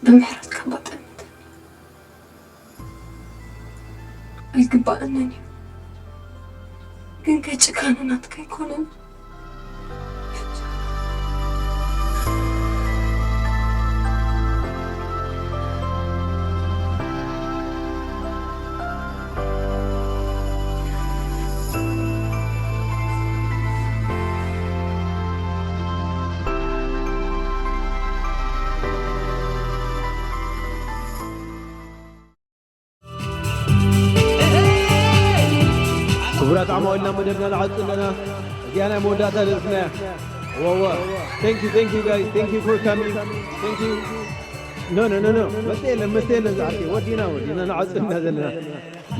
ብምሕረትካ ባጠመተኒ። ኣይግባኣንን እዩ። ግን ከይ ጭካነ ናትካ ኣይኮነን። ክቡራት ዓማዊልና መደብና ንዓጽ ኣለና። እዚኣ ናይ መወዳእታ ደርፍና እያ። እወ፣ እወ። Thank you, thank you guys. Thank you for coming. Thank you. No, no, no, no. መስተ የለን፣ መስተ የለን ዝዓርከይ። ወዲና፣ ወዲና ንዓጽ ኣለና ዘለና።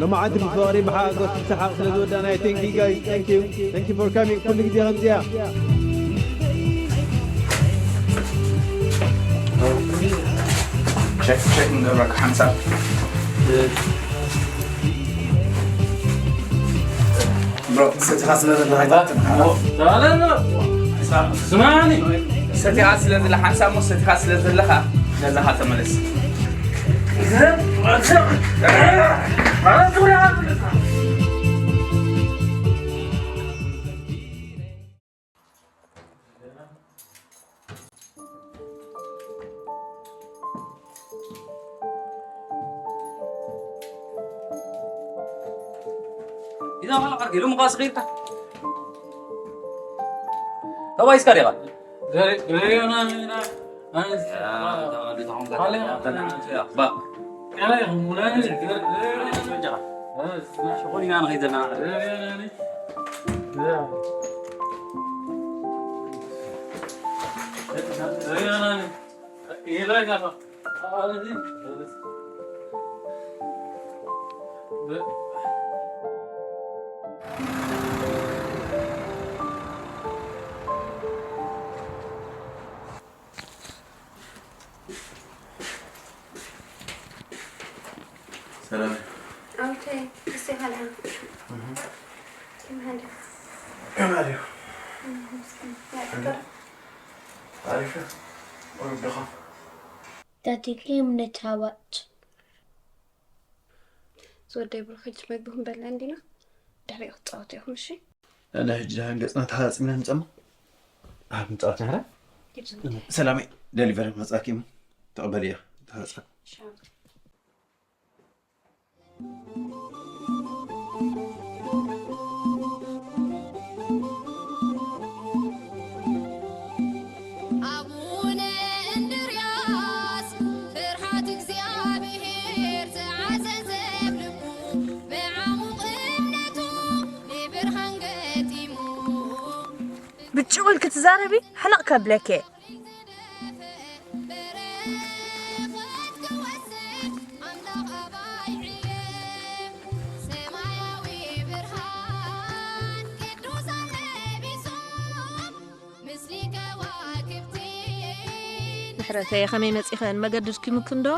ሎማዓንቲ ብፍቕሪ፣ ብሓጎስ፣ ብሰሓቕ ስለ ዝወዳእናዮ። Thank you guys. Thank you. Thank you for coming. ኩሉ ግዜ ከምዚኣ። ቸክ፣ ቸክ ንገብረካ ሓንሳብ። ብሮ፣ ሰቲኻ ስለ ዘለኻ ኣይትሓትም። ስማኒ። ሰቲኻ ስለ ዘለ-፣ ሓንሳብ እሞ ሰቲኻ ስለ ዘለኻ ገዛኻ ተመለስ። إذا ما لقى كيلو مقاس غيرك. هو يسكر يا غالي. ሰላም። ኣውተይ፣ እስቲ ካልዓ። እህ። ከመይ ሃለኻ? ከመይ ሃለኻ? እህ፣ ምስኪን። ኣሪፍ። ኣሪፍ። ወይም ድኻ? That he came ነታዋጭ። ዝወደይ ብሩኽ፣ ሕጂ መግቢ ክንበልዕ እንዲና፣ ድሕሪኡ ክትጻወቱ ኢኹም፣ እሺ? ኣነ ሕጂ ደሓን ገጽና ተሓጻጺብና ንጸማ። ኣብ ንጻወት ንሕራ። ሂድ ዝወደይ። ሰላመይ፣ ደሊቨሪ መጻኪ እሞ ተቐበልያ። ተሓጻ። ሻው። ኣቡነ እንድርያስ ፍርሃት እግዚኣብሔር ዝዓዘዘ ልቡ፣ ብዓሙቕ እምነቱ ንብርሃን ገጢሙ። ብጭቑል ክትዛረቢ ሕነቕ ከብለኪ። ምሕረተየ፣ ከመይ መጺኸን? መገዲ ድኪሙክን ዶ?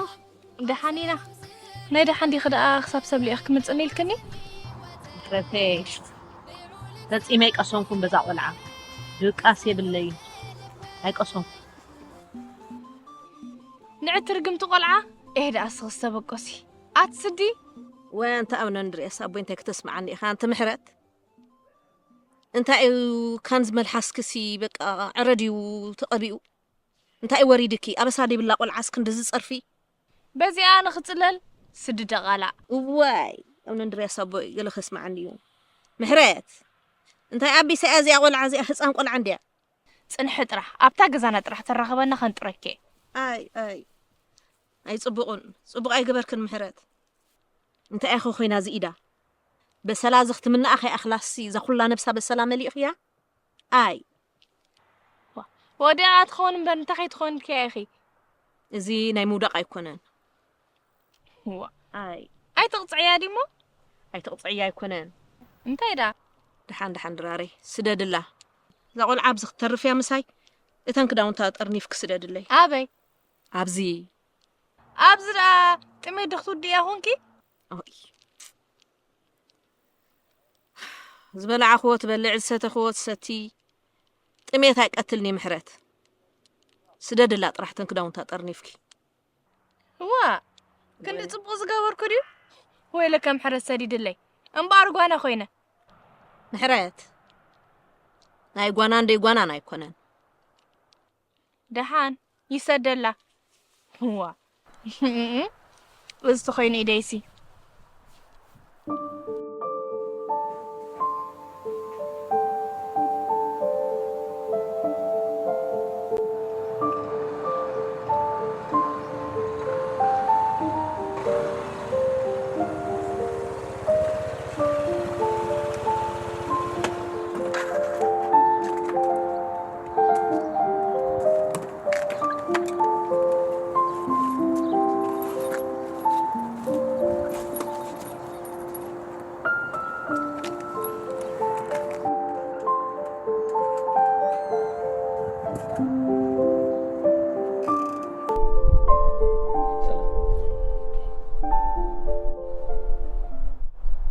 ደሓን ኢና። ናይ ደሓን ዲኺ ደኣ ክሳብ ሰብ ልኢኽ ክምጽእኒ ኢልክኒ? ምሕረተይ፣ ፈጺመ ኣይቀሰንኩን በዛ ቆልዓ። ድቃስ የብለይን። ኣይቀሰንኩን። ንዕቲ ርግምቲ ቆልዓ። ኤህ ደኣ እስኽስ ተበቆሲ። ኣቲ ስዲ። ወይ ኣንታ ኣቡነ እንድርያስ ኣቦይ እንታይ ክተስምዓኒ ኢኻ ኣንቲ ምሕረት? እንታይ እዩ ካን ዝመልሓስክሲ በቃ ዕረ ድዩ ተቐቢኡ? እንታይ እዩ ወሪድኪ? ኣበሳ ደይብላ ቆልዓስ ክንድዚ ጸርፊ? በዚኣ ኣነ ክጽለል ስዲ ደቓላ። እዋይ፣ ኣቡነ እንድርያስ ኣቦይ ገለ ከስምዓኒ እዩ። ምሕረት፣ እንታይ ኣቢሳ እያ እዚኣ ቆልዓ እዚኣ ህጻን ቆልዓ እንድያ? ጽንሒ ጥራሕ፣ ኣብታ ገዛና ጥራሕ ተራኽበና ከንጥረኬ። ኣይ፣ ኣይ። ኣይጽቡቕን፣ ጽቡቕ ኣይገበርክን ምሕረት። እንታይ ኢኺ ኮይና እዚ ኢዳ? በሰላ እዚ ክትምንኣ ከይኣኽላሲ እዛ ኩላ ነብሳ በሰላ መሊእኽያ? ኣይ። ዋ፣ ወዲቓ ትኸውን እምበር እንታይ ከይትኸውን ኢልክያ ኢኺ? እዚ ናይ ምውዳቕ ኣይኮነን። ዋ። ኣይ። ኣይትቕጽዕያ ዲሞ? ኣይትቕጽዕያ ኣይኮነን። እንታይ ደኣ? ደሓን፣ ደሓን ድራረይ፣ ስደድላ። እዛ ቆልዓ ኣብዚ ክትተርፍ እያ ምሳይ። እተን ክዳውንታ ጠርኒፍኪ ስደድለይ። ኣበይ? ኣብዚ። ኣብዚ ደኣ ጥሜት ዶ ክትውድእያ ኮንኪ? ኦይ። ዝበላዕኽዎ ትበልዕ፣ ዝሰተኽዎ ትሰቲ። ጥሜት ኣይቀትልኒ ምሕረት። ስደድላ ጥራሕ ተን ክዳውንታ ጠርኒፍኪ። እዋ ክንዲ ጽቡቕ ዝገበርኩ ድዩ? ወይለ ከም ሕረት ሰዲድለይ እምበኣር ጓና ኮይነ። ምሕረት ናይ ጓናን ደይ ጓናን ኣይኮነን። ደሓን ይሰደላ። እዋ እዚ ተኾይኑ ኢደይሲ።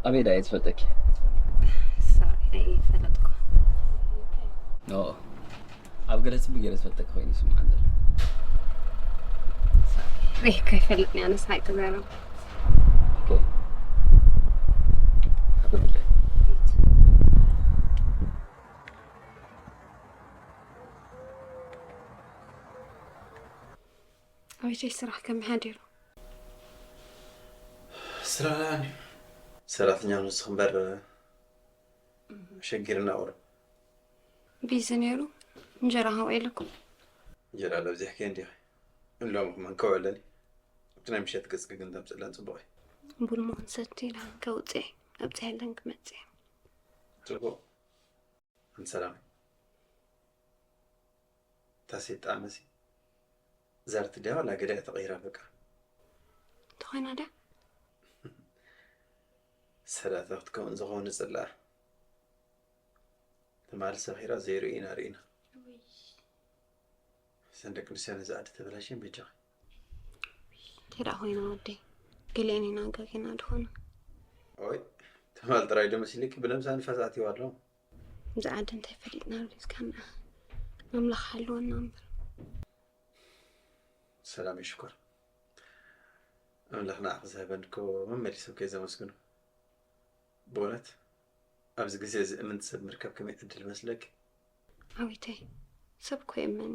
ኣበይ ዳ እየ ዝፈልጠኪ? ሶሪ ኣይፈለጥኩ። ኦ፣ ኣብ ገለ ጽቡቅ ገይረ ዝፈልጠኪ ኮይኑ ይስምዓኒ ዘሎ። ሪኢካ ይፈልጥኒ ኣነስ ሓቂ ዘረብ። ኦኬ። ኣብ ጉዳይ። ኣበይተይ ስራሕ ከመይ ሓዲሩ? ስራሕ ደኣ ሰራሕተኛ ንስኺ እምበር ሸጊርና ቁሩብ። ቢዚ ነይሩ። እንጀራ ሃው ኢለኩም። እንጀራ ለብዚሕኪ እንዲኺ እሎም ክመን ከውዕለኒ። ኣብቲ ናይ ምሸት ገጽኪ ግን ተምጽእለን ጽቡቕ እዩ። ቡን መሆን ሰቲ ኢላ ከውፅዕ ኣብፅሐለን ክመፅእ። ጽቡቕ። ኣንቲ ሰላም። ታሴት ጣመሲ ዛርቲ ድያ ዋላ ገዳ እያ ተቐይራ በቃ። እንተኾይና ድያ? ሰላታ ክትከውን ዝኸውን ዝጽልኣ። ትማሊ ሰኺራ ዘይርእዩ ኢና ርኢና። እዘን ደቂ ኣንስትዮ ነዚ ዓዲ ተበላሽየን በጃኺ። እንታይ ደኣ ኮይና ወደይ? ገሊአን ኢና ጋጊና ዝኾና። ኦይ ትማል ጥራይ ዶ መሲልኪ ብነብሳ ንፋስ ኣትይዋ ኣሎ። እዚ ዓዲ እንታይ ፈሊጥና ሪዝካና ኣምላኽ ሓልወና እምበር። ሰላም ይሽኮር ኣምላኽ ንዓኺ ዝሃበኒ እኮ መመሊሰ እኮ እየ ዘመስግኖ። ብእውነት ኣብዚ ግዜ እዚ እምንቲ ሰብ ምርካብ ከመይ ዕድል መስለኪ። ዓዊተይ ሰብ እኮ ይእመኒ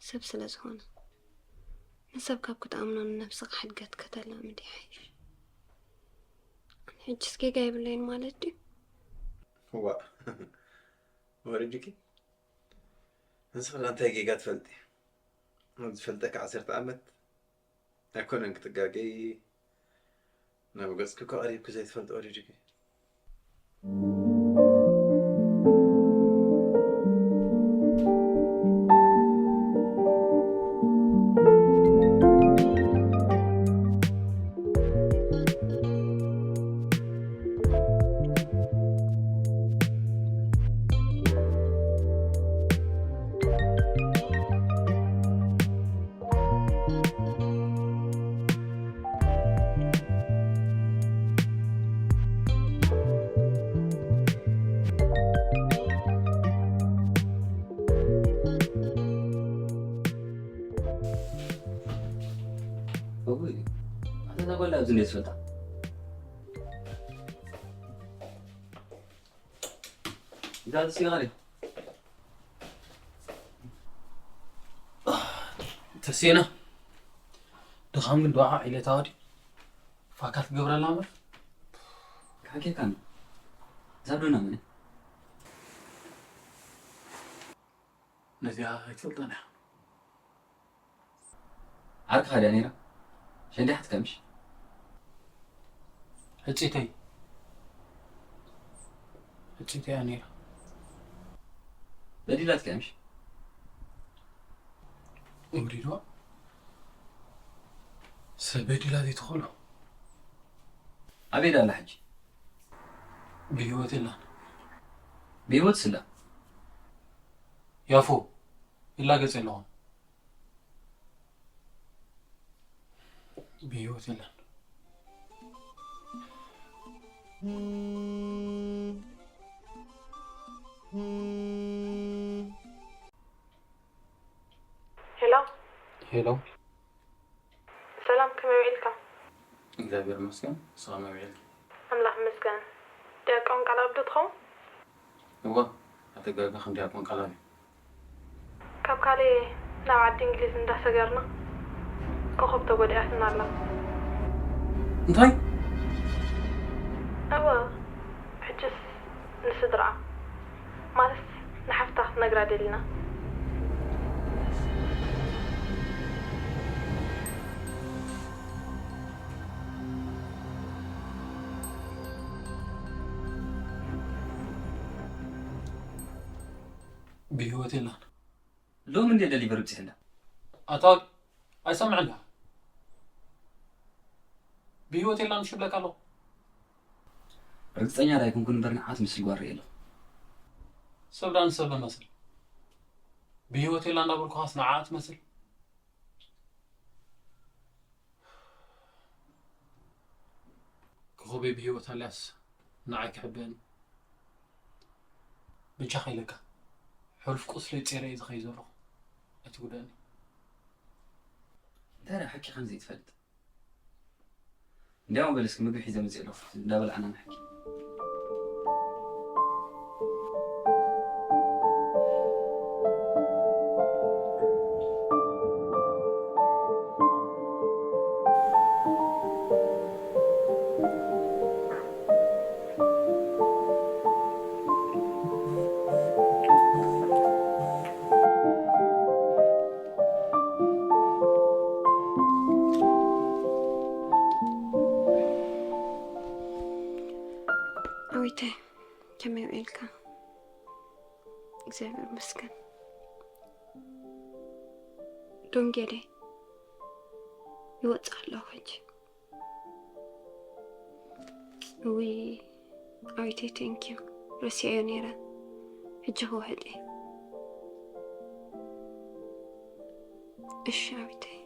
ሰብ ስለ ዝኾነ ንሰብ ካብ ክትኣምኖ ንነብስኻ ሕድገት ከተላምድ ይሓይሽ። ሕጅስ ጌጋ የብለይን ማለት ድዩ? ዋእ ወሪዱኪ? ንስኺ ዳ እንታይ ጌጋ ትፈልጢ? ዝፈልጠኪ ዓሰርተ ዓመት ኣይኮነን ክትጋገይ ናብ ገጽኪ እኮ ቀሪብኪ ዘይትፈልጢ ወሪዱኪ። እውይ ኣንተ እዛ ጓል ኣብዚ እንዴት ትፈልጣ? እንታ ተሲኻ ዲኻ? ተሴና ድኻም ግን ድዓ ኢለ ታወዲ ፋካ ትገብረላ እምበር ካኬካን እዛ ዶና መን ነዚኣ ኣይትፈልጣን እያ። ዓርክኻ ድያ ነይራ? ሸንዲሓትካ ምሽ? ሕፂተይ ሕፂተይ እያ ነይራ። በዲላትካ ምሽ? ወሪድዋ ሰብ በዲላ ዘይትኽእሎ። ኣበይ ዳላ ሕጂ? ብህይወት የላን። ብህይወት ስላ ያፎ ይላገጽ ኣለኹም። ብህይወት የለን። ሄሎ። ሰላም፣ ከመይ ውዒልካ? እግዚኣብሔር ይመስገን። ንስኻ ከመይ ውዒልኪ? ኣምላኽ ይመስገን። ዲያቆን ቃልኣብ ዶ ትኸውን? እወ፣ ኣተጋጊኻ፣ ዲያቆን ቃልኣብ እየ። ካብ ካሌ ናብ ዓዲ እንግሊዝ እንዳሰገርና ኮኾብ ተጎዲኣትና ኣላ። እንታይ? እወ፣ ሕጅስ ንስድራኣ ማለት ንሓፍታ ክትነግራ ደሊና። ብህይወት የላን። ሎም እንዴ ደሊቨር ብፅሕና ኣታ ኣይሰምዕን ዳ ብህይወት የላን ሽብለካ ኣለኹ። ርግፀኛ ዳይኩንኩን እምበር ንዓት ምስል ጓር የለ። ሰብ ዳ ንሰብ መስል ብህይወት የላ እንዳበልኩኻስ ንዓት መስል። ክኹበይ ብህይወት ኣልያስ ንዓይ ክሕበን ብጃኻ ኢለካ ሕሉፍ ቁስለይ ጼረ እዩ ዝኸይ ዘለኹ። ኣይትጉደኒ። እንታይ ሓቂ ከም ዘይትፈልጥ እንዲያውም በል እስኪ ምግቢ ሒዘ መፅእ ኣለኹ እንዳበልዓና ንሓቂ። ኣዊተይ ከመይ ውዒልካ? እግዚኣብሔር ይመስገን። ዶንጌለይ ይወፅእ ኣለኹ ሕጂ። እውይ ኣዊተይ፣ ቴንኪዩ፣ ረሲዐዮ ነይረ። ሕጂ ክውሕጥ እየ። እሺ ኣዊተይ።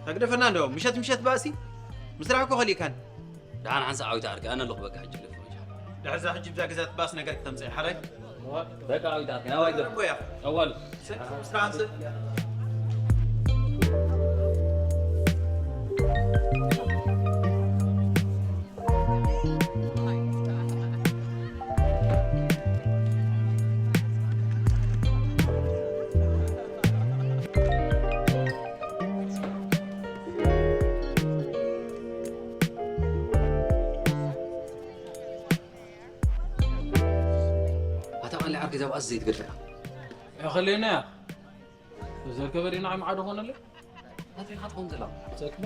ተግደፈና እንዶ ምሸት ምሸት ባእሲ ምስራሕ እኮ ኸሊእካን። ደሓን ሓንሳእ ዓዊት ዓርኪ ኣነ ኣለኹ በቃ ሕጂ ግደፍ መጃ። ድሕዛ ሕጂ ብዛ ገዛት ባስ ነገር ክተምፅእ ሓራይ በቃ ዓዊት ዓርኪ ናባይ ግደፍ እወያ ኣዋል ምስራሕ ኣንስእ ኣታ ቃሊ ዓርኪ እዛ ብኣስ ዘይትገድፈና ያኸሌና ዘርከበ ዲና ዓም ዓደ ኾነለ ናትሪኻ ትኾን ዘላ ዘክበ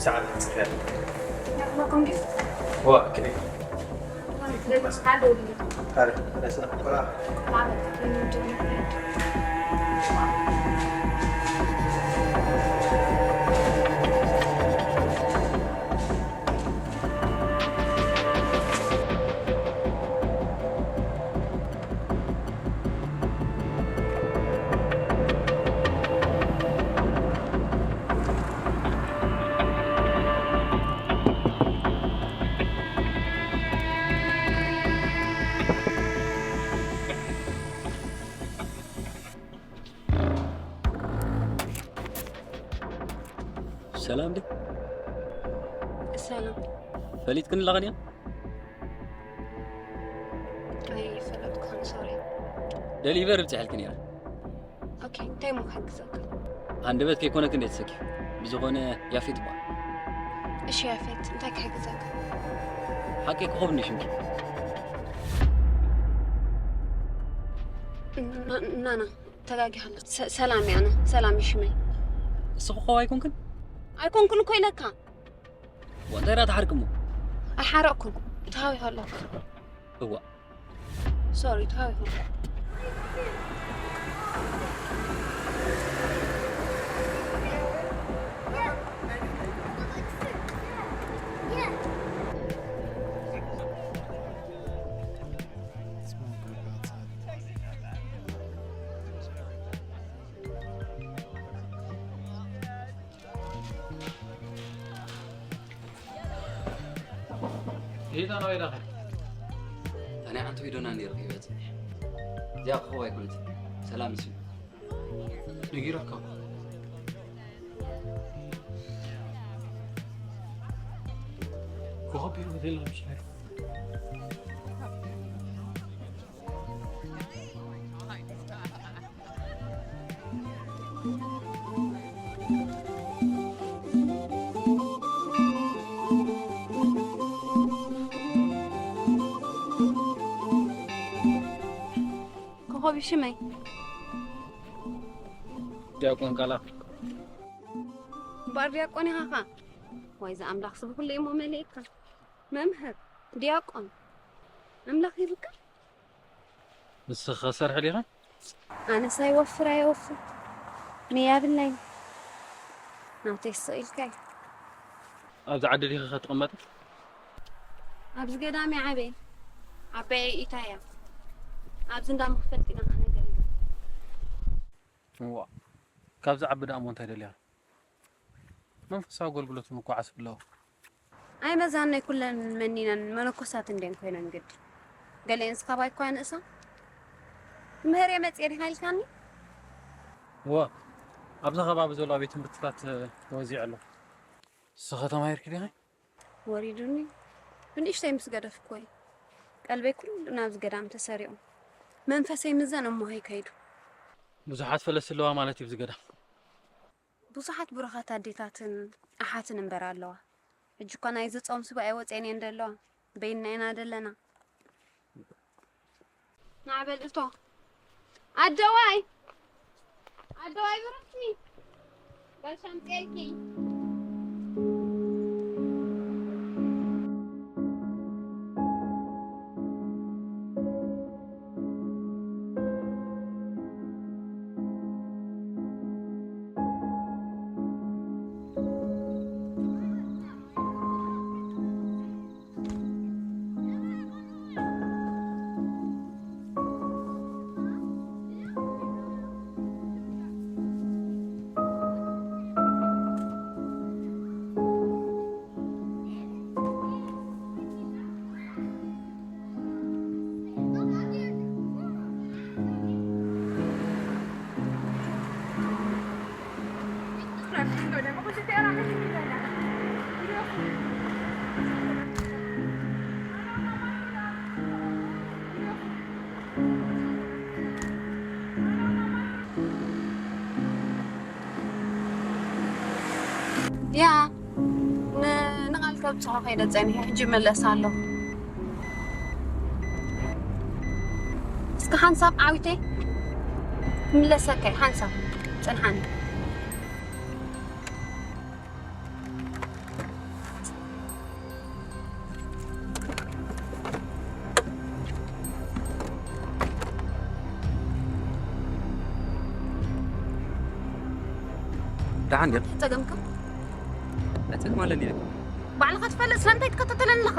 ሰዓት ጽፈል Welcome, gift. ወክሊ Let's handle it. ታሪክ ረሳ ብራ ሰላም ዲ ሰላም። ፈሊጥክን ኣለኻ ድያ? ኣይፈለጥኩን፣ ሶሪ። ደሊቨር ብፅሐልክ ነይረ። ኦኬ፣ እንታይ እሞ ክሕግዘካ? ሃንደበት ከይኮነክ እንዴት ሰኪ ብዝኾነ ያፌት ይበሃል። እሺ ያፌት፣ እንታይ ክሕግዘካ? ሓቂ ክኾብኒ ሽምኪ። ናና ተጋጊኻ። ሰላም ያነ ሰላም ይሽመይ። እስኺ ኮኸብ ኣይኮንክን? ኣይኮንኩን እኮ ኢለካ። ወንተራ ተሓርቅሞ። ኣይሓረቅኩን። ተሃዊኸ ኣለኩ። እዋ ሶሪ ተሃዊኸ። ጌታ ነው ይላል። እኔ አንተ ቪዲዮና እንዲርቅ ይበት። ያ ኮኸብ ኣይኮነት። ሰላም ይስም። ንጊረካ። ኮኸብ ቢሮ ሆቴል ነው የሚሻለው። ኮኸብ ሽመይ። ዲያቆን ቃላ። እምበኣር ዲያቆን ኢኻ ኸ? ዋይ፣ እዚ ኣምላኽ ስብ ኩሉ እሞ መሊእካ። መምህር፣ ዲያቆን፣ ኣምላኽ ይብካ። ንስኺ ኸሰርሒ ዲኺ? ኣነስ ኣይወፍር ኣይወፍር። መያብለይ። ናተይ ስቕ ኢልካ እዩ። ኣብዚ ዓዲ ዲኺ ኸትቕመጢ? ኣብዚ ገዳም እየ ዓበየ። ዓባየይ ኢታ እያ። ኣብዚ እንዳ መኽፈልቲ ኢና ከነገልግል። እዋ፣ ካብዚ ዓቢ ደኣ እሞ እንታይ ደልያ? መንፈሳዊ ኣገልግሎት ምኩዓስ ብለዎ። ኣይመዛነይ ኩለን መኒነን መነኮሳት እንዴን ኮይነን ግድ። ገሊኤን ስኻብ ኣይኳ ንእሳ። ምህር የመጽእ ዲኻ ኢልካኒ? እዋ፣ ኣብዚ ከባቢ ዘሎ ቤት ትምህርትታት ተወዚዑ ኣሎ። ንስኺ ተማሂርኪ ዲኺ? ወሪዱኒ። ብንእሽተይ ምስ ገደፍኩ ወይ ቀልበይ ኩሉ ናብዚ ገዳም ተሰሪዑ። መንፈሰይ ምዘን እሞሆይ ከይዱ። ብዙሓት ፈለስቲ ኣለዋ ማለት እዩ ኣብዚ ገዳም። ብዙሓት ብሩኻት ኣዴታትን ኣሓትን እምበር ኣለዋ። ሕጂ እኳ ናይዚ ጾም ሱባኤ ወጼን እየን ዘለዋ። በይንና ኢና ደለና። ናዕበል እቶ ኣደዋይ ኣደዋይ ብሩኽቲ ጋሻ ምጽኤኪ። ያ ንቓል ከብጽሖ ከይደ ጸኒሐ ሕጂ መለስ ኣለኹ። እስከ ሓንሳብ ዓዊተይ ክምለሰካ እዩ ሓንሳብ ጽንሓኒ። ደሓን ድያ? ጸገምካ ኣይጸግም ኣለኒ ኢለ። ባዕልኻ ትፈልጥ ስለምንታይ ትከታተለኒ ኣለኻ?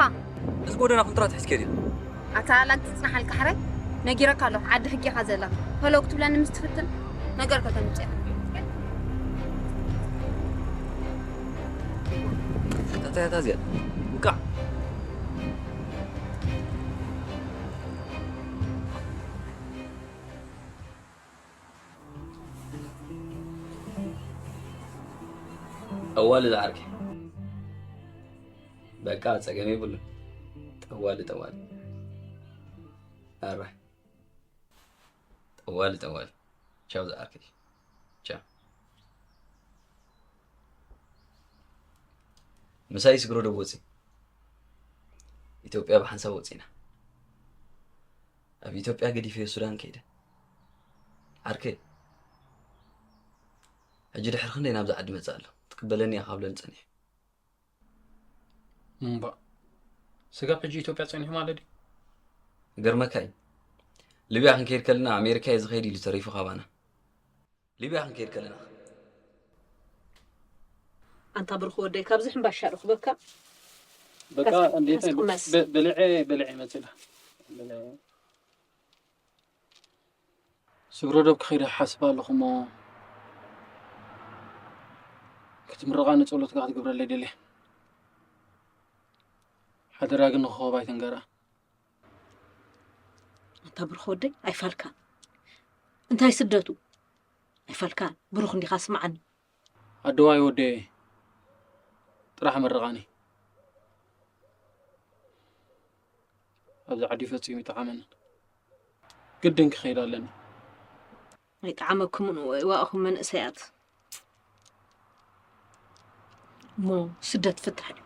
እዚ ጎደና ኮንትራት ሒዝከ ድያ? ኣታ ላግ ትጽናሓልካ ሕራይ ነጊረካ ኣለኹ። ዓዲ ሕቂ ኢኻ ዘላ። ፈለው ክትብለኒ ምስ ትፍትን ነገር ከተምጽእ። እንታይ እያ እዚኣ? ውቃዕ። ጠዋሊ ዝዓርከይ። በቃ ጸገም የብሉን። ጠዋሊ ጠዋሊ። ኣረ። ጠዋሊ ጠዋሊ። ቻው ዝዓርከይ። ቻው። ምሳይ ስግሮ ዶ ወፂ? ኢትዮጵያ ብሓንሳብ ወፂና። ኣብ ኢትዮጵያ ገዲፈዮ ሱዳን ከይደ። ዓርከይ፣ ሕጂ ድሕሪ ክንደይ ናብዛ ዓዲ መፅእ ኣሎ? ትቅበለኒ እያ ካብ ለኒ ፀኒሑ። እምባ፣ ስጋብ ሕጂ ኢትዮጵያ ፀኒሑ ማለት ድዩ? ይገርመካ እዩ። ሊብያ ክንከይድ ከለና ኣሜሪካ እየ ዝኸይድ ኢሉ ተሪፉ ካባና። ሊብያ ክንከይድ ከለና። ኣንታ ብሩኽ ወደይ፣ ካብዚ ሕምባሻ ርኽበካ። በቃ ከፍ- እንዴት ከፍ ቅመስ። በ- በልዐ በልዐ ይመፅላ። ስግሮ ዶብ ክኸይድ ሓስብ ኣለኹ እሞ ክትምርቓ ንፀሎትካ ክትገብረለይ ደልየ። ሓደራ ግን ንኸኸብ ኣይትንገራ። ኣንታ ብሩኽ ወደይ፣ ኣይፋልካን። እንታይ ስደቱ? ኣይፋልካን። ብሩኽ እንዲኻ፣ ስምዓኒ። ኣደዋይ ወደየ፣ ጥራሕ መርቓኒ። ኣብዚ ዓዲ ፈጺሙ ይጠዓመንን። ግድን ክኸይድ ኣለኒ። ኣይጠዓመኩምን ወይ ዋእኹም መንእሰያት። እሞ ስደት ፍታሕ ድዩ?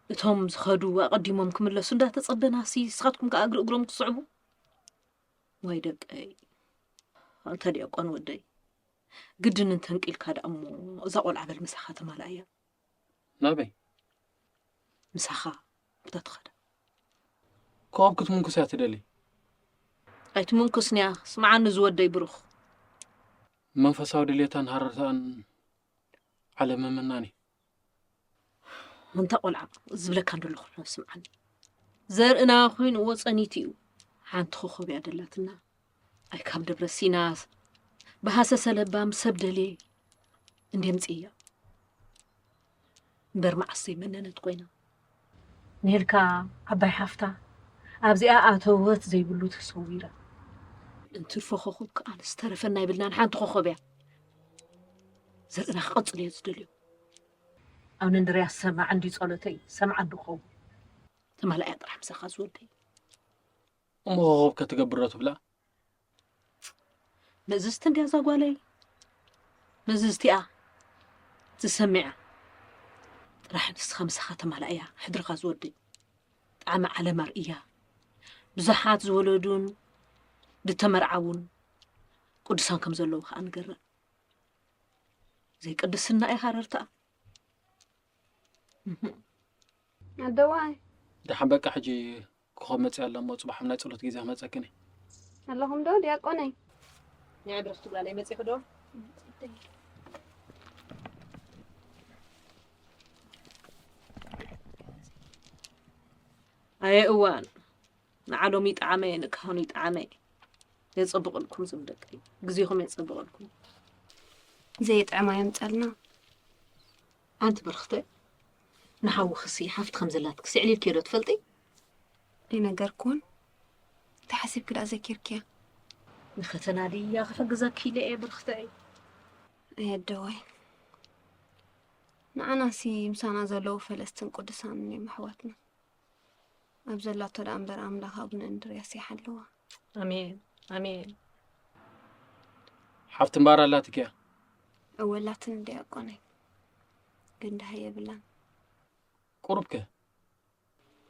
እቶም ዝኸዱ ኣቐዲሞም ክምለሱ እንዳተጸበናሲ፣ ንስኻትኩም ከኣ እግሪ እግሮም ትስዕቡ? ዋይ ደቀይ፣ ኣንታ ዲያቆን ወደይ፣ ግድን እንተንቂልካ ደኣ እሞ እዛ ቆልዓ በል ምሳኻ ተማልኣያ። ናበይ? ምሳኻ ኣብታ ትኸዳ። ኮብ ክትምንኩስ እያ ትደሊ። ኣይትምንኩስንያ፣ ስምዓኒ ዝወደይ ብሩኽ። መንፈሳዊ ድሌታን ሃረርታን ዓለም ምምናን እዩ። ኣንታ ቆልዓ፣ ዝብለካ እንደለኹ ስምዓኒ። ዘርእና ኮይኑ ወጸኒት እዩ። ሓንቲ ኮኾብ እያ ደላትና። ኣይ ካብ ደብረ ሲና ብሃሰሰ ለባም ሰብ ደልየ እንዴ ምጽእያ። እምበር መዓስ ዘይመነነት ኮይና። ኔልካ ዓባይ ሓፍታ ኣብዚኣ ኣተወት ዘይብሉ ተሰዊራ። እንትርፎ ኮኾብ ከኣ ዝተረፈና ይብልናን ሓንቲ ኮኾብ እያ። ዘርእና ክቐጽል እየ ዝደልዮ። ኣነ እንድርያ ሰማዕ እንዲ ጸሎተይ ሰምዓ እንድኸውን። ተማልኣያ ጥራሕ ምሳኻ ዝወደይ። እሞ ኮኾብ ከትገብሮ ትብላ? ምእዝዝቲ እንድያ እዛ ጓለይ። ምእዝዝቲ እያ። ትሰሚዓ። ጥራሕ ንስኻ ምሳኻ ተማልኣያ ሕድርኻ ዝወደይ። ጣዕሚ ዓለም ኣርእያ። ብዙሓት ዝወለዱን ዝተመርዓውን ቅዱሳን ከም ዘለዉ ከኣ ንገራ። ዘይቅድስና እያ ሃረርታ። ኣደዋይ ደሓን በቃ ሕጂ ክኾብ መፅእ ኣላ እሞ ፅባሕ ናይ ፀሎት ግዜ ክመፀክን እየ። ኣለኹም ዶ ዲያቆነይ? ናይ ብረኽቲ ጓለይ መፂኹ ዶ? ኣየ እዋን፣ ንዓሎም ይጠዓመ፣ ንካህኑ ይጠዓመ። የጸብቐልኩም ዝም ደቀይ፣ ግዜኹም የጸብቐልኩም። ዘየጥዕማ የምጸልና። ኣንቲ ብርኽተ፣ ንሓውኽሲ ሓፍቲ ከም ዘላትክሲ ኣዕሊልክዮ ዶ ትፈልጢ? ኣይነገርኩን። ተሓሲብኪ ደኣ ዘኪርክያ። ንፈተና ድያ ክሕግዘኪ ኢለ እየ ብርኽተይ። ኣየደዋይ፣ ንዓናሲ ምሳና ዘለዉ ፈለስትን ቅዱሳንን እዮም ኣሕዋትና። ኣብ ዘላቶ ደኣ እምበር ኣምላኽ ኣቡነ እንድርያስ ይሓልዋ። ኣሜን ኣሜን። ሓፍቲ እምበኣር ኣላትኪያ? እወ ኣላትኒ ዲያቆነይ፣ ግን ደሃይ የብላን። ቁሩብከ?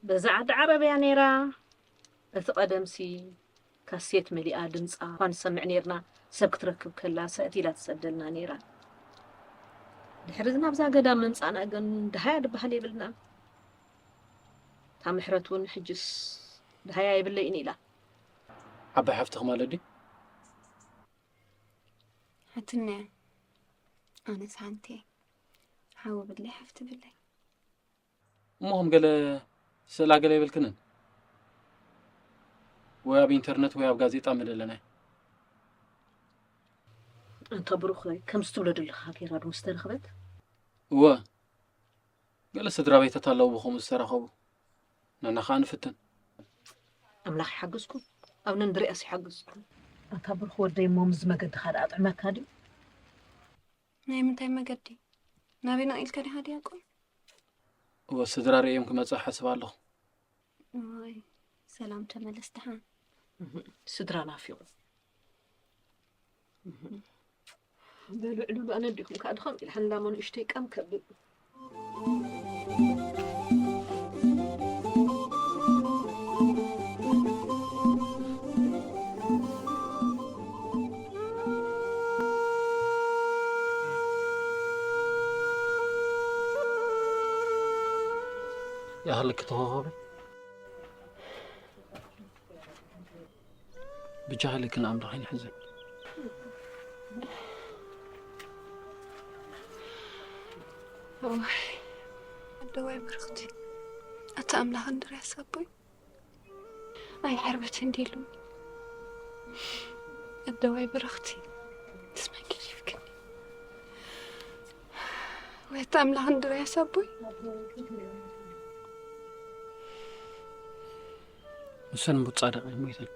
በዛ ዓዲ ዓረብያ ነይራ። እቲ ቀደምሲ ካሴት መሊኣ ድምጻ እኳ ንሰምዕ ነይርና። ሰብ ክትረክብ ከላ ሰእት ኢላ ትሰደልና ነይራ። ድሕሪ ናብዛ ገዳም ምምጻእና ግን ደሃያ ድበሃል የብልናን። እታ ምሕረት እውን ሕጅስ ደሃያ የብለይን ኢላ። ዓባይ ሓፍትኺ ማለት ድዩ? ሓትነያ ኣነስ ሓንቲ እየ። ሓው ብለይ ሓፍቲ ብለይ። እሞ ከም ገለ ስእላ ገለ የብልክንን? ወይ ኣብ ኢንተርነት ወይ ኣብ ጋዜጣ መደለናይ። ኣንታ ብሩኽ ከምዚ ትብሎ ዘለኻ ገይራ ዶ ምስ ተረኽበት? እወ፣ ገለ ስድራ ቤታት ኣለዉ ብኸምኡ ዝተራኸቡ። ንሕና ኸኣ ንፍትን። ኣምላኽ ይሓግዝኩም። ኣብ ነንድሪኣስ ይሓግዝኩም። ኣንታ ብሩኽ ወደይ እሞ ምስዚ መገድኻ ደኣ ጥዕመካ ድዩ? ናይ ምንታይ መገዲ? ናበይ ነቒልካ ዲኻ ዲያቆን? እወ፣ ስድራ ርእዮም ክመጽእ ሓስብ ኣለኹ። ዋይ፣ ሰላም ተመለስ ደሓን። ስድራ ናፊቑ። በሉ ዕልሉ፣ ኣነ ዲኹም ከኣ ድኸም ኢልሓን ላሞ ንእሽተይ ቀም ከብል። ይሃልኪ ተኾኾበይ። ብቻ ሃልክን ኣምላኽ ይንሕዘን። እዋይ ኣደዋይ ብርኽቲ፣ ኣታ ኣምላኽ እንድርያስ ኣቦይ፣ ኣይ ሕርበት እንዲሉ ኣደዋይ ብርኽቲ፣ ትስመን ገዲፍክኒ። ወይ ኣታ ኣምላኽ እንድርያስ ኣቦይ። ንሰን ብጻድቕ ሞይተን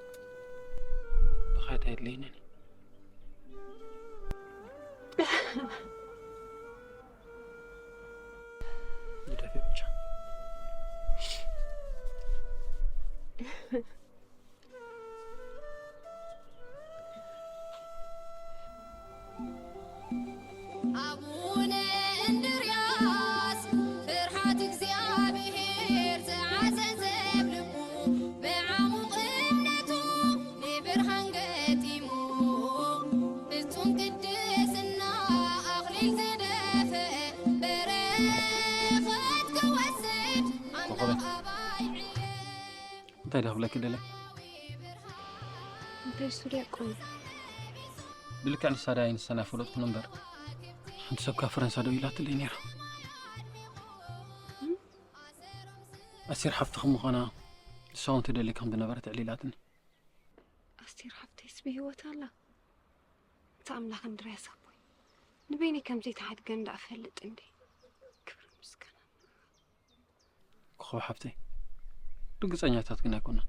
ብኻታ የድለይነን። ግደፊ ብቻ። ኣቡነ እንድርያስ ፍርሃት እግዚኣብሔር ዝዓዘዘ ኣብ ልቡ ብዓሙቕ እምነቱ ንብርሃን ገጢሙ ፍጹም ቅድስና ኣኽሊል ዝደፍአ በረኸት ክወስድ ኣምላኽ ኣባይ ዕየ። እንታይ ዶ ክብለኪ ደለ? እንታይ እሱ ዲያቆን? ብልክዕ ንሳ ዳይ ንሰን ኣይፈለጥኩን እምበር ሓንቲ ሰብ ካብ ፈረንሳ ደው ኢላትለይ ነይራ። ኣሲር ሓፍትኺ ምዃና ንሳ እውን ትደሊ ከም ዝነበረት ኣዕሊላትኒ። ኣስቴር ሓፍተይስ ብህይወት ኣላ? እቲ ኣምላኽ እንድርያስ ኣቦይ ንበይነይ ከም ዘይተሓድገ እንዳ እፈልጥ እንዴ። ክብርን ምስጋናን ኮኸብ ሓፍተይ፣ ርግጸኛታት ግን ኣይኮናን።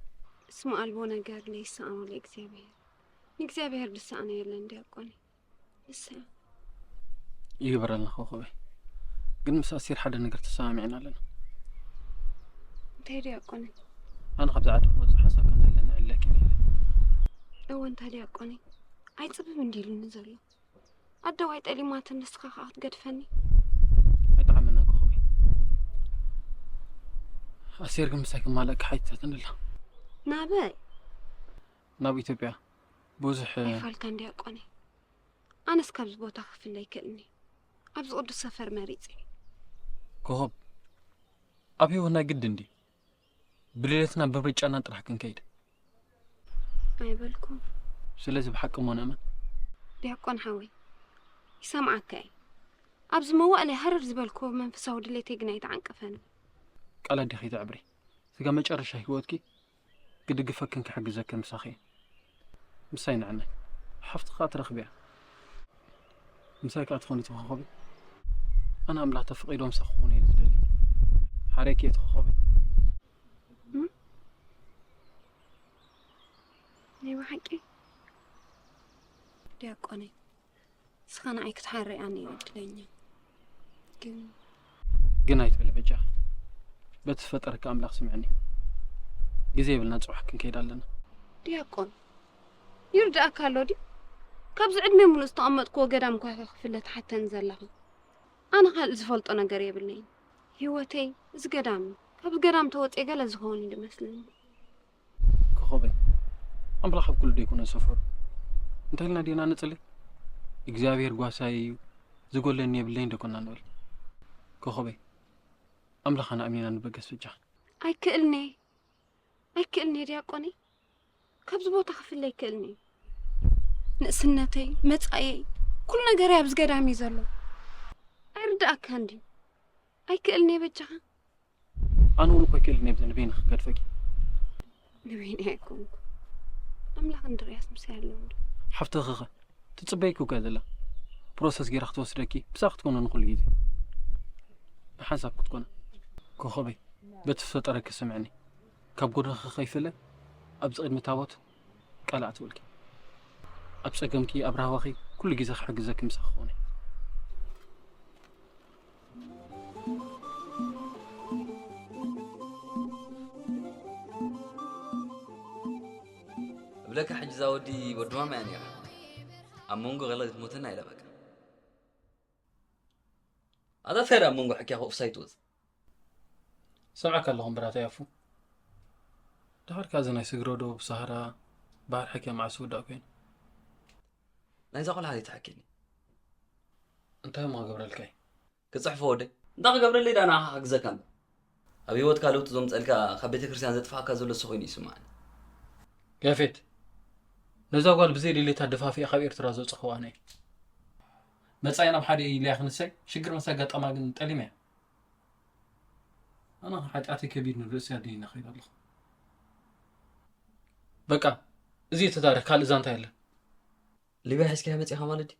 እስመ ኣልቦ ነገር ለይሳኣኖ ለእግዚኣብሔር፣ ንእግዚኣብሔር ዝሳኣኖ የለን ዲያቆነይ። ንሳ ይግበረልና ኮኸበይ። ግን ምስ ኣሲር ሓደ ነገር ተሰማሚዕና ኣለና። እንታይ ዲያቆነይ? ኣነ ካብዚ ዓዲ ክወፅእ ሓሳብ ከም ዘለኒ ዕለኪ ነይረ። እወ እንታ ዲያቆነይ፣ ኣይፅብብ እንዲሉኒ ዘሎ ኣደዋይ ጠሊማትን ንስኻ ከዓ ክትገድፈኒ። ኣይጠዓመናን ኮኸበይ። ኣሲር ግን ምሳይ ክማለእ ክሓይትታትን ኣላ። ናበይ? ናብ ኢትዮጵያ ብዙሕ ኣይፋልካን ዲያቆነይ፣ ኣነስ ካብዚ ቦታ ክፍለ ይክእልኒ። ኣብዚ ቅዱስ ሰፈር መሪፀ። ኮኸብ፣ ኣብ ህይወትና ግድን ድዩ ብድሌትና ብምርጫና ጥራሕ ክንከይድ? ኣይበልኩም። ስለዚ ብሓቂ እሞ ንእመን። ዲያቆን ሓወይ፣ ይሰምዓካ እየ። ኣብዚ መዋእለይ ሃረር ዝበልክዎ መንፈሳዊ ድሌተይ ግን ኣይተዓንቀፈኒ። ቃላት ዲኺ ተዕብሪ? ስጋ መጨረሻ ህይወትኪ ክድግፈክን ክሕግዘክን ምሳኺ እየ። ምሳይ ንዕነ ሓፍቲ ከኣ ትረኽብያ። ምሳይ ከኣ ትኾኒ ትኾኸቢ። ኣነ ኣምላኽ ተፈቒዶ ምሳኺ ክኾን እየ ዝደሊ። ሓረኪ እየ ትኾኸቢ። ናይ ብሓቂ ዲያቆነይ፣ ንስኻ ንዓይ ክትሓርይ ኣነ እየ ዕድለኛ። ግን ግን ኣይትበሊ በጃ። በቲ ዝፈጠረካ ኣምላኽ ስምዕኒ። ግዜ የብልና፣ ጽባሕ ክንከይድ ኣለና። ዲያቆን፣ ይርድኣካ ኣሎ ድዩ? ካብዚ ዕድመ ሙሉእ ዝተቐመጥክዎ ገዳም እኳ ኢኻ ክፍለ ትሓተኒ ዘለኻ። ኣነ ካልእ ዝፈልጦ ነገር የብለይን። ህይወተይ እዚ ገዳም እዩ። ካብዚ ገዳም ተወፅየ ገለ ዝኸውን እዩ ዝመስለኒ። ኮኸበይ፣ ኣምላኽ ኣብ ኩሉ ደይኮነ ሰፈሩ። እንታይ ኢልና ዲና ንጽሊ? እግዚኣብሔር ጓሳይ እዩ፣ ዝጎለኒ የብለይን ደኮና ንብል። ኮኸበይ፣ ኣምላኽና ኣሚና ንበገስ ብቻ። ኣይክእልኒ፣ ኣይክእልኒ ዲያቆነይ፣ ካብዚ ቦታ ክፍለ ኣይክእልኒ። ንእስነተይ፣ መጻእየይ፣ ኩሉ ነገረይ ኣብዚ ገዳም እዩ ዘሎ። ኣይርድኣካን ድዩ? ኣይክእልኒ በጃኻ። ኣነ እውን እኮ ኣይክእልን እየ ንበይንኺ ክገድፈኪ። ንበይነይ ኣይኮንኩ፣ ኣምላኽ እንድርያስ ምሳይ ኣሎ እንዶ። ሓፍትኺ ኸ ትጽበይኪ እኮ እያ ዘላ። ፕሮሰስ ጌራ ክትወስደኪ ብሳ ክትኮነ ንኹሉ ግዜ ብሓንሳብ ክትኮነ። ኮኸበይ፣ በቲ ዝፈጠረኪ ስምዕኒ። ካብ ጎድንኺ ከይፍለ ኣብዚ ቅድሚ ታቦት ቃል ኣትወልኪ። ኣብ ጸገምኪ፣ ኣብ ራህዋኺ ኩሉ ግዜ ክሕግዘኪ ምሳኺ ክኾነ። እብለካ ሕጂ እዛ ወዲ ወዲ ማማ እያ ነይራ። ኣብ መንጎ ገለ ክትሞተና ኢላ በቃ። ኣታ ታይ ኣብ መንጎ ሕክያ ክኡፍሳይ ትወጽእ? ሰምዓካ ኣለኹ ብራተይ ኣፉ። ድሓር ከኣ እዚ ናይ ስግረ ዶብ፣ ሳህራ፣ ባሕሪ ሕክያ መዓስ ዝውዳእ ኮይኑ? ናይዛ ቆልዓ ዘይትሕክየኒ። እንታይ እሞ ክገብረልካ እየ? ክጽሕፎ ወደይ። እንታይ ክገብረለይ ደኣ ንዓኻ ክሕግዘካ እምበር። ኣብ ህይወትካ ለውጢ ዘምፀልካ ካብ ቤተ ክርስቲያን ዘጥፋእካ ዘሎ እሱ ኮይኑ ይስማዓኒ። ያፌት፣ ነዛ ጓል ብዘይ ድሌታ ደፋፊኣ ካብ ኤርትራ ዘውፀኽዋ ኣነ እየ። መጻኢ ናብ ሓደ ኢለያ ክንሰይ ሽግር ምስ ኣጋጠማ ግን ጠሊመ እያ። ኣነ ሓጢኣተይ ከቢድ ንርእሲ ኣደይና ከይድ ኣለኹ። በቃ፣ እዚ እቲ ታሪኽ፣ ካልእ ዛንታ የለን። ሊብያ ሒዝካያ መጺኻ ማለት ድዩ?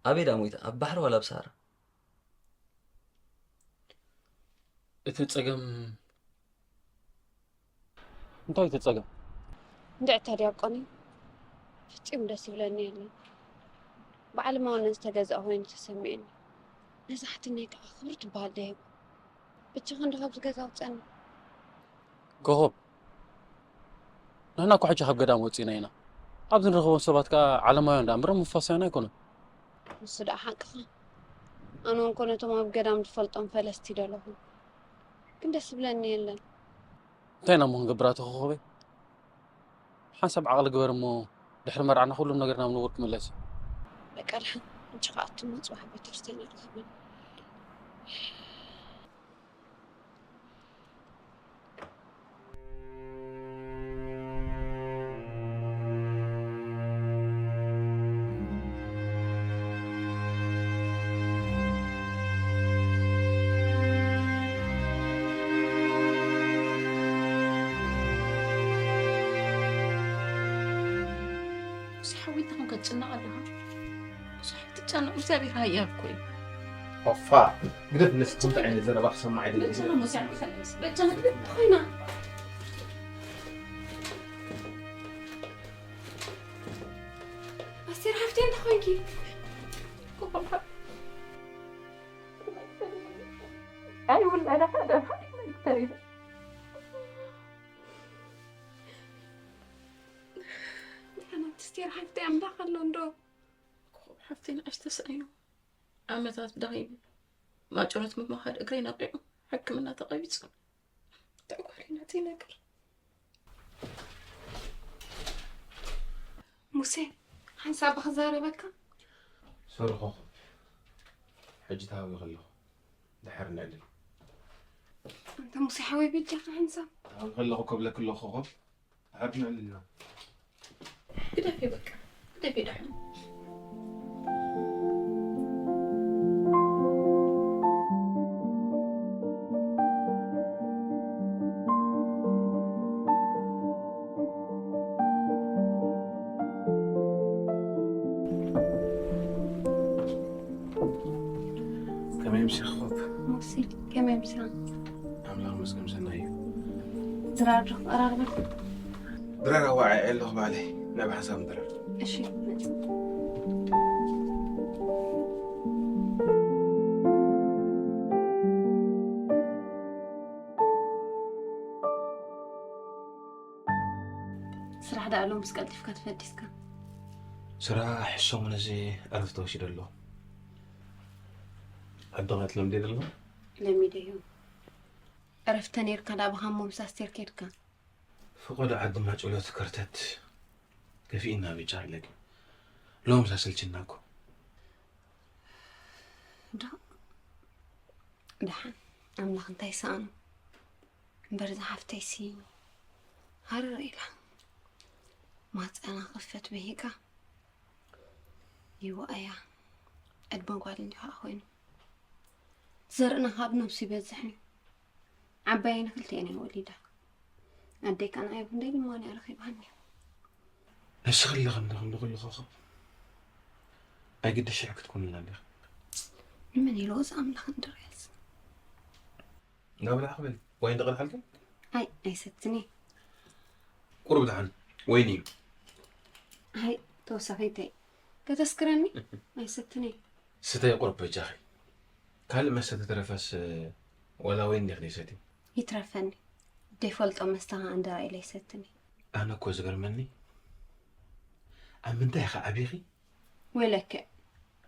ኣበይ ደኣ ሞይታ? ኣብ ባሕሪ ዋላ ኣብ ሰሃራ? እቲ ጸገም እንታይ እዩ እቲ ጸገም? እንድዕታ ዲያቆነይ፣ ፍጹም ደስ ይብለኒ የለን። ብዓለማውነት ዝተገዛእ ኮይኑ ተሰሚዑኒ። ነዛ ሓትነይ ከዓ ክብርቲ ትበሃል ደይቡ። ብቻ ክንዲ ካብዚ ገዛ ኣውፀኒ። ኮኾብ፣ ንሕና እኮ ሕጂ ካብ ገዳም ወፂና ኢና። ኣብዚ ንረኽቦም ሰባት ከዓ ዓለማውያን ደኣ እምበር መንፈሳውያን ኣይኮኑን። ንሱ ደኣ ሓቅኻ። ኣነ እውን ኮነ እቶም ኣብ ገዳም ዝፈልጦም ፈለስቲ ደለኹ። ግን ደስ ዝብለኒ የለን። እንታይ ኢና እሞ ክንገብር ኣቶ ኮኾበይ? ሓንሳብ ዓቕሊ ግበር እሞ ድሕሪ መርዓና ኩሉም ነገር ናብ ንቡር ክምለስ እዩ። በቃ ደሓን፣ ሕጂ ከኣቱ እሞ ጽባሕ ቤተክርስትያን ይረኸበኒ። ሙሴ ሓወይ፣ እንታይ ኮንካ ትጭነቕ ኣለኻ? ብዙሕ ኣይትጨነቕ፣ እግዚኣብሔር ሓያል እኮ እዩ። ኦፋ፣ ግደፍ፣ ነዚ ጽምዲ ዓይነት ዘረባ ክሰምዕ ኣይደልን። በጃኻ ሙሴ፣ በጃኻ፣ ግደፍ፣ እንታይ ኮይና? ኣስቴር ሓፍተይ፣ እንታይ ኮይንኪ? ኣይውላዳ ሓደ ተሪፈ። ሓንቲ ስቴር ሓፍተይ ኣምላኽ ኣሎ እንዶ። ኮኾብ ሓፍተይ ንኣሽ ተሳኢኑ። ዓመታት ደኺሙ። ማጭሮት ምምኻድ እግረይ ነቒዑ። ሕክምና ተቐቢጹ። ተጓሪ ናተይ ነገር። ሙሴ፣ ሓንሳብ ክዛረበካ። ሶሪ ኮኾብ። ሕጂ ተሃዊኸ ኣለኹ። ድሓር ነዕልል። ኣንታ ሙሴ ሓወይ በጃኻ ሓንሳብ። ተሃዊኸ ኣለኹ ከብለኪ ኣለኹ ኮኾብ። ድሓር ነዕልልና። ግደፊ በቃ። ግደፊ ደሓን። ከመይ ምሲኽኹም? ሙሲ፣ ከመይ ምሳ? ኣምላኽ መስገን ሰናይ እዩ። ድራር ዶ ቀራርበ? ድራር ኣዋዒዐ ኣለኹ ባዕለይ። ናብ ሓሳብ ድራር። እሺ፣ መጽ- ስራሕ ደኣ ሎምስ ቀልጢፍካ ተፈዲስካ? ስራሕ ሰሙን እዚ ዕረፍቲ ወሲደ ኣለኹ። ዓድኻ ትለምድዮ ዘለኹ? ለሚደዮ። ዕረፍቲ ነይርካ ደኣ ብኻሞ ምስ ኣስቴር ከድካ? ፈቐዶ ዓድና ጨሎት ከርተት ከፊእና ብጫ ኣለኪ። ሎምስ ኣሰልችና እኮ። ዶ? ደሓን ኣምላኽ እንታይ ይሰኣኖ? እምበር እዛ ሓፍተይሲ ሃረር ኢላ። ማህፀና ክፈት ብሂጋ ይዋእያ። ዕድመ ጓል እንዲኻ ኮይኑ ዘርእና ካብ ነብሱ ይበዝሕ እዩ። ዓባየይ ንክልቲኤን እያ ወሊዳ። ኣደይ ከኣ ንኣይ እውን ደይ ድማ እያ ረኺባኒ። ንስኺ ኣለኺ እንዶ ክንዲ ኩሉ ኮኸብ። ኣይግድሽ ሽሕ ክትኮንልና እንዲኺ። ንመን ኢሉ እዚ ኣምላኽ እንድርያስ? እንዳበላዕኺ በሊ። ዋይን ድቕድሓልኪ? ኣይ፣ ኣይሰትን እየ። ቁሩብ ደሓን ወይኒ እዩ። ኣይ፣ ተወሳኺ እንታይ? ከተስክረኒ? ኣይሰትን እየ። ስተይ ቁሩብ በጃኺ። ካልእ መስተ ተተረፈስ፣ ዋላ ወይን እንዲኺ ዘይሰቲ? ይትረፈኒ። ዘይፈልጦ መስተ ኸዓ እንድራ ኢለ ኣይሰትን እየ። ኣነ እኮ ዝገርመኒ፣ ኣብ ምንታይ ኢኺ ዓቢኺ? ወይለከ፣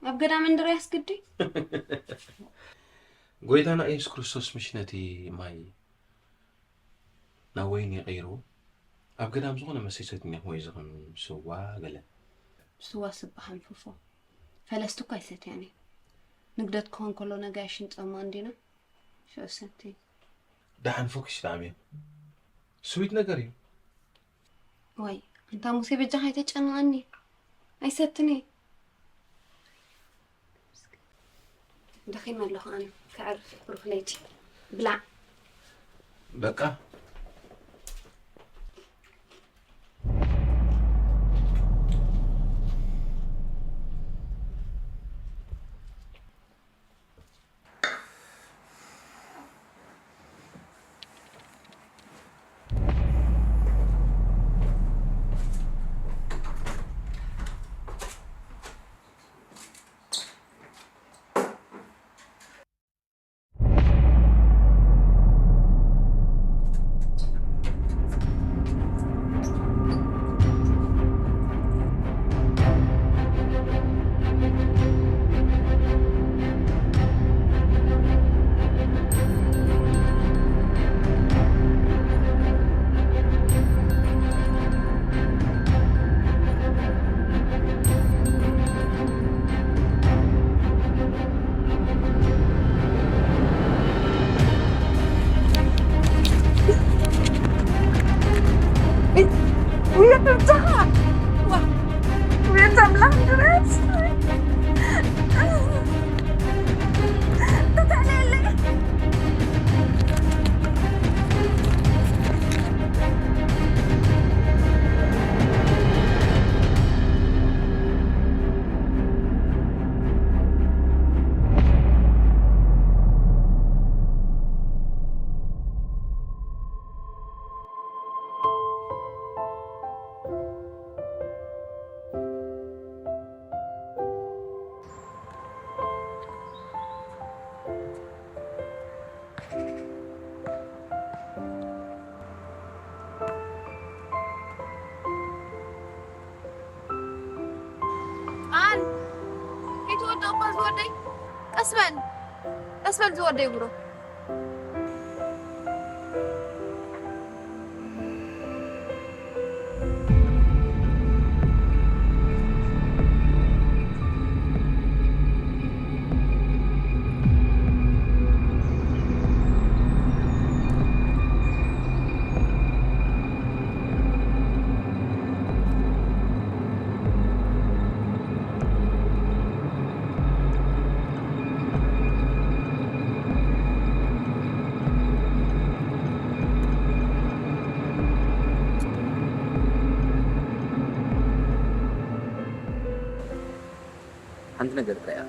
ኣብ ገዳም እንድርያስ ግዲ? ጎይታና ኢየሱስ ክርስቶስ ምሽ ነቲ ማይ ናብ ወይኒ ቀይርዎ፣ ኣብ ገዳም ዝኾነ መስተ ይሰትዩ ነይሮም፣ ወይ እዚ ከም ስዋ ገለ። ስዋ ስባ ሃንፍፎ። ፈለስቲ እኮ ኣይሰትያን እየን። ንግደት ክኾን ከሎ ነጋይሽን ጸማ እንዲና። ሽዑ ሰቲ። ደሓን ፎኪሽ ጣዕሚ እዩ። ስዊት ነገር እዩ። ወይ፣ ኣንታ ሙሴ በጃኻ ኣይተጨንቐኒ። ኣይሰትኒ። ደኺመ ኣለኹ ኣነ። ከዕርፍ ብሩኽ ለይቲ። ብላዕ። በቃ። ኣን፣ ከይትወድቕ እኳ ዝወደይ። ቀስ በል፣ ቀስ በል ዝወደይ ብሮ። ሓንቲ ነገር ጥራይ እያ።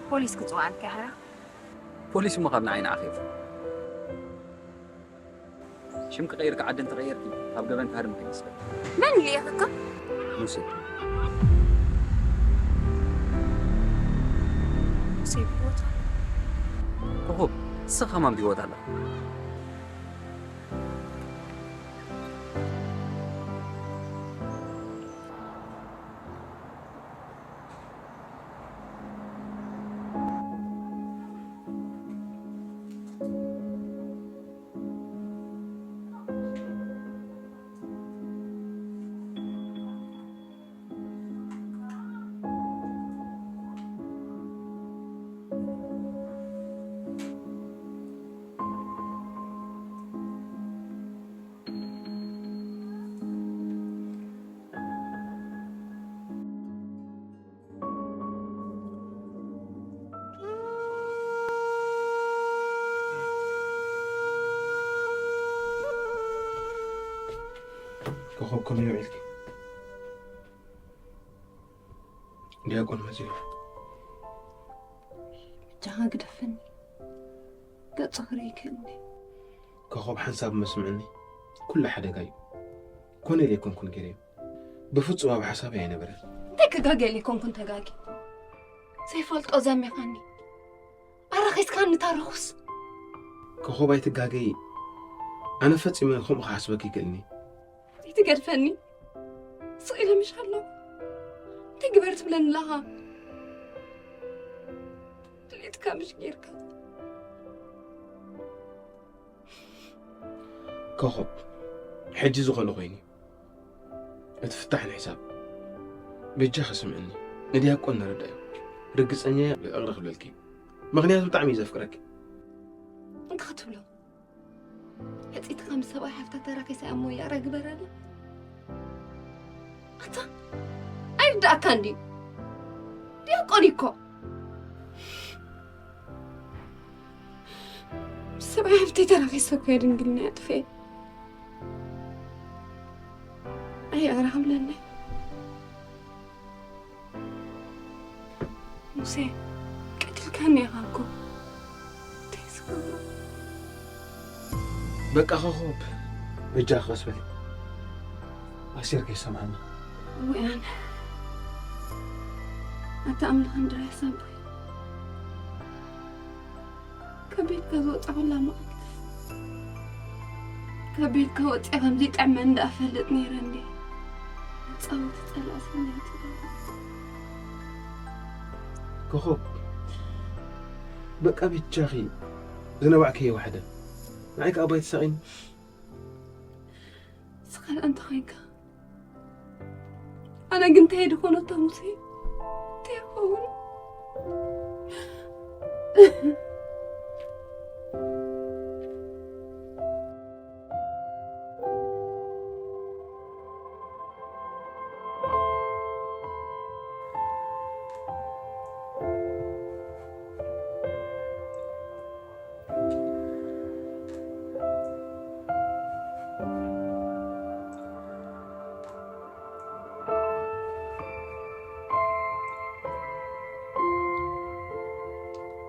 ፖሊስ ክጽውዓልካ ይሓራ። ፖሊስ እሞ ካብ ንዓይ ንዓኺ ይኹን። ሽምኪ ቀይርኪ ዓዲ እንተቐየርኪ፣ ካብ ገበን ትሃድሚ ከይመስለኪ። መን ኢሉ የኽካ? ሙሴ። ሙሴ ብህይወት ኣሎ? ኮኾብ፣ ንስኻ ከማን ብህይወት ኣለኻ። ኮኾብ፣ ከመይ ውዒልኪ? ዲያቆን መጺኡ። ብጃኻ ግደፈኒ። ገጹ ክርኢ ይክእል እንዴ? ኮኾብ፣ ሓንሳብ መስምዕኒ። ኩሉ ሓደጋ እዩ። ኮነ ኢለ ኣይኮንኩን ገይረዮ። ብፍጹም ኣብ ሓሳበይ ኣይነበረን። እንታይ ክጋገ ኢለ ኣይኮንኩን ተጋጊ። ዘይፈልጦ ዘሚኻኒ። ኣራኺስካኒ ታረኹስ። ኮኾብ፣ ኣይትጋገዪ። ኣነ ፈጺመ ከምኡ ክሓስበኪ ይክእልኒ። ኣይትገድፈኒ። ስቕ ኢለ ምሽ ኣለኹ። እንታይ ግበር ትብለኒ ኣለኻ? ድሌትካ ምሽ ጌርካ። ኮኾብ፣ ሕጂ ዝኾነ ኮይኑ፣ እቲ ፍታሕ ንሕሳብ። በጃኺ ስምዕኒ፣ ንዲያቆን ነረዳእዮ። ርግጸኛ እየ፣ እቕረ ክብለልኪ እዩ። ምኽንያቱ ብጣዕሚ እዩ ዘፍቅረኪ። እንካ ክትብሎ። ሕጽይቲ ከም ሰብኣይ ሓፍታ ተራኺሳ እያ እሞ ይቕረ ግበረላ። ኣታ፣ ኣይርድኣካን ድዩ? ዲያቆን እዩ እኮ። ሰብኣይ ሓፍተይ ተራኺሰ እኮ እየ ድንግልና ኣጥፍኤ። ኣይቕረ ክብለኒ። ሙሴ፣ ቀቲልካኒ ኢኻ እኮ። እንታይ ዝገብሮ? በቃ ኮኾብ፣ በጃኺ ቀስ በሊ። ኣስቴር ከይሰምዓና። እወ፣ ኣነ። ኣታ ኣምላኽ እንድርያስ ኣቦይ። ካብ ቤትካ ዝወጻኹላ መዓልቲ፣ ካብ ቤትካ ወጺኣ ከም ዘይጥዕመኒ ደኣ እፈልጥ ነይረ እንዴ? መጻወቲ ጸላኢ ሰናይት እያ። ኮኾብ፣ በቃ ብቻኺ ዝነባዕከዮ ዋሕደ። ንዓይ ከኣ ባይ ትሳቒኒ። ንስኻ ደኣ እንታይ ኮይንካ? ኣነ ግን እንታይ ድኾኖ እታ ሙሴ? እንታይ ይኸውን?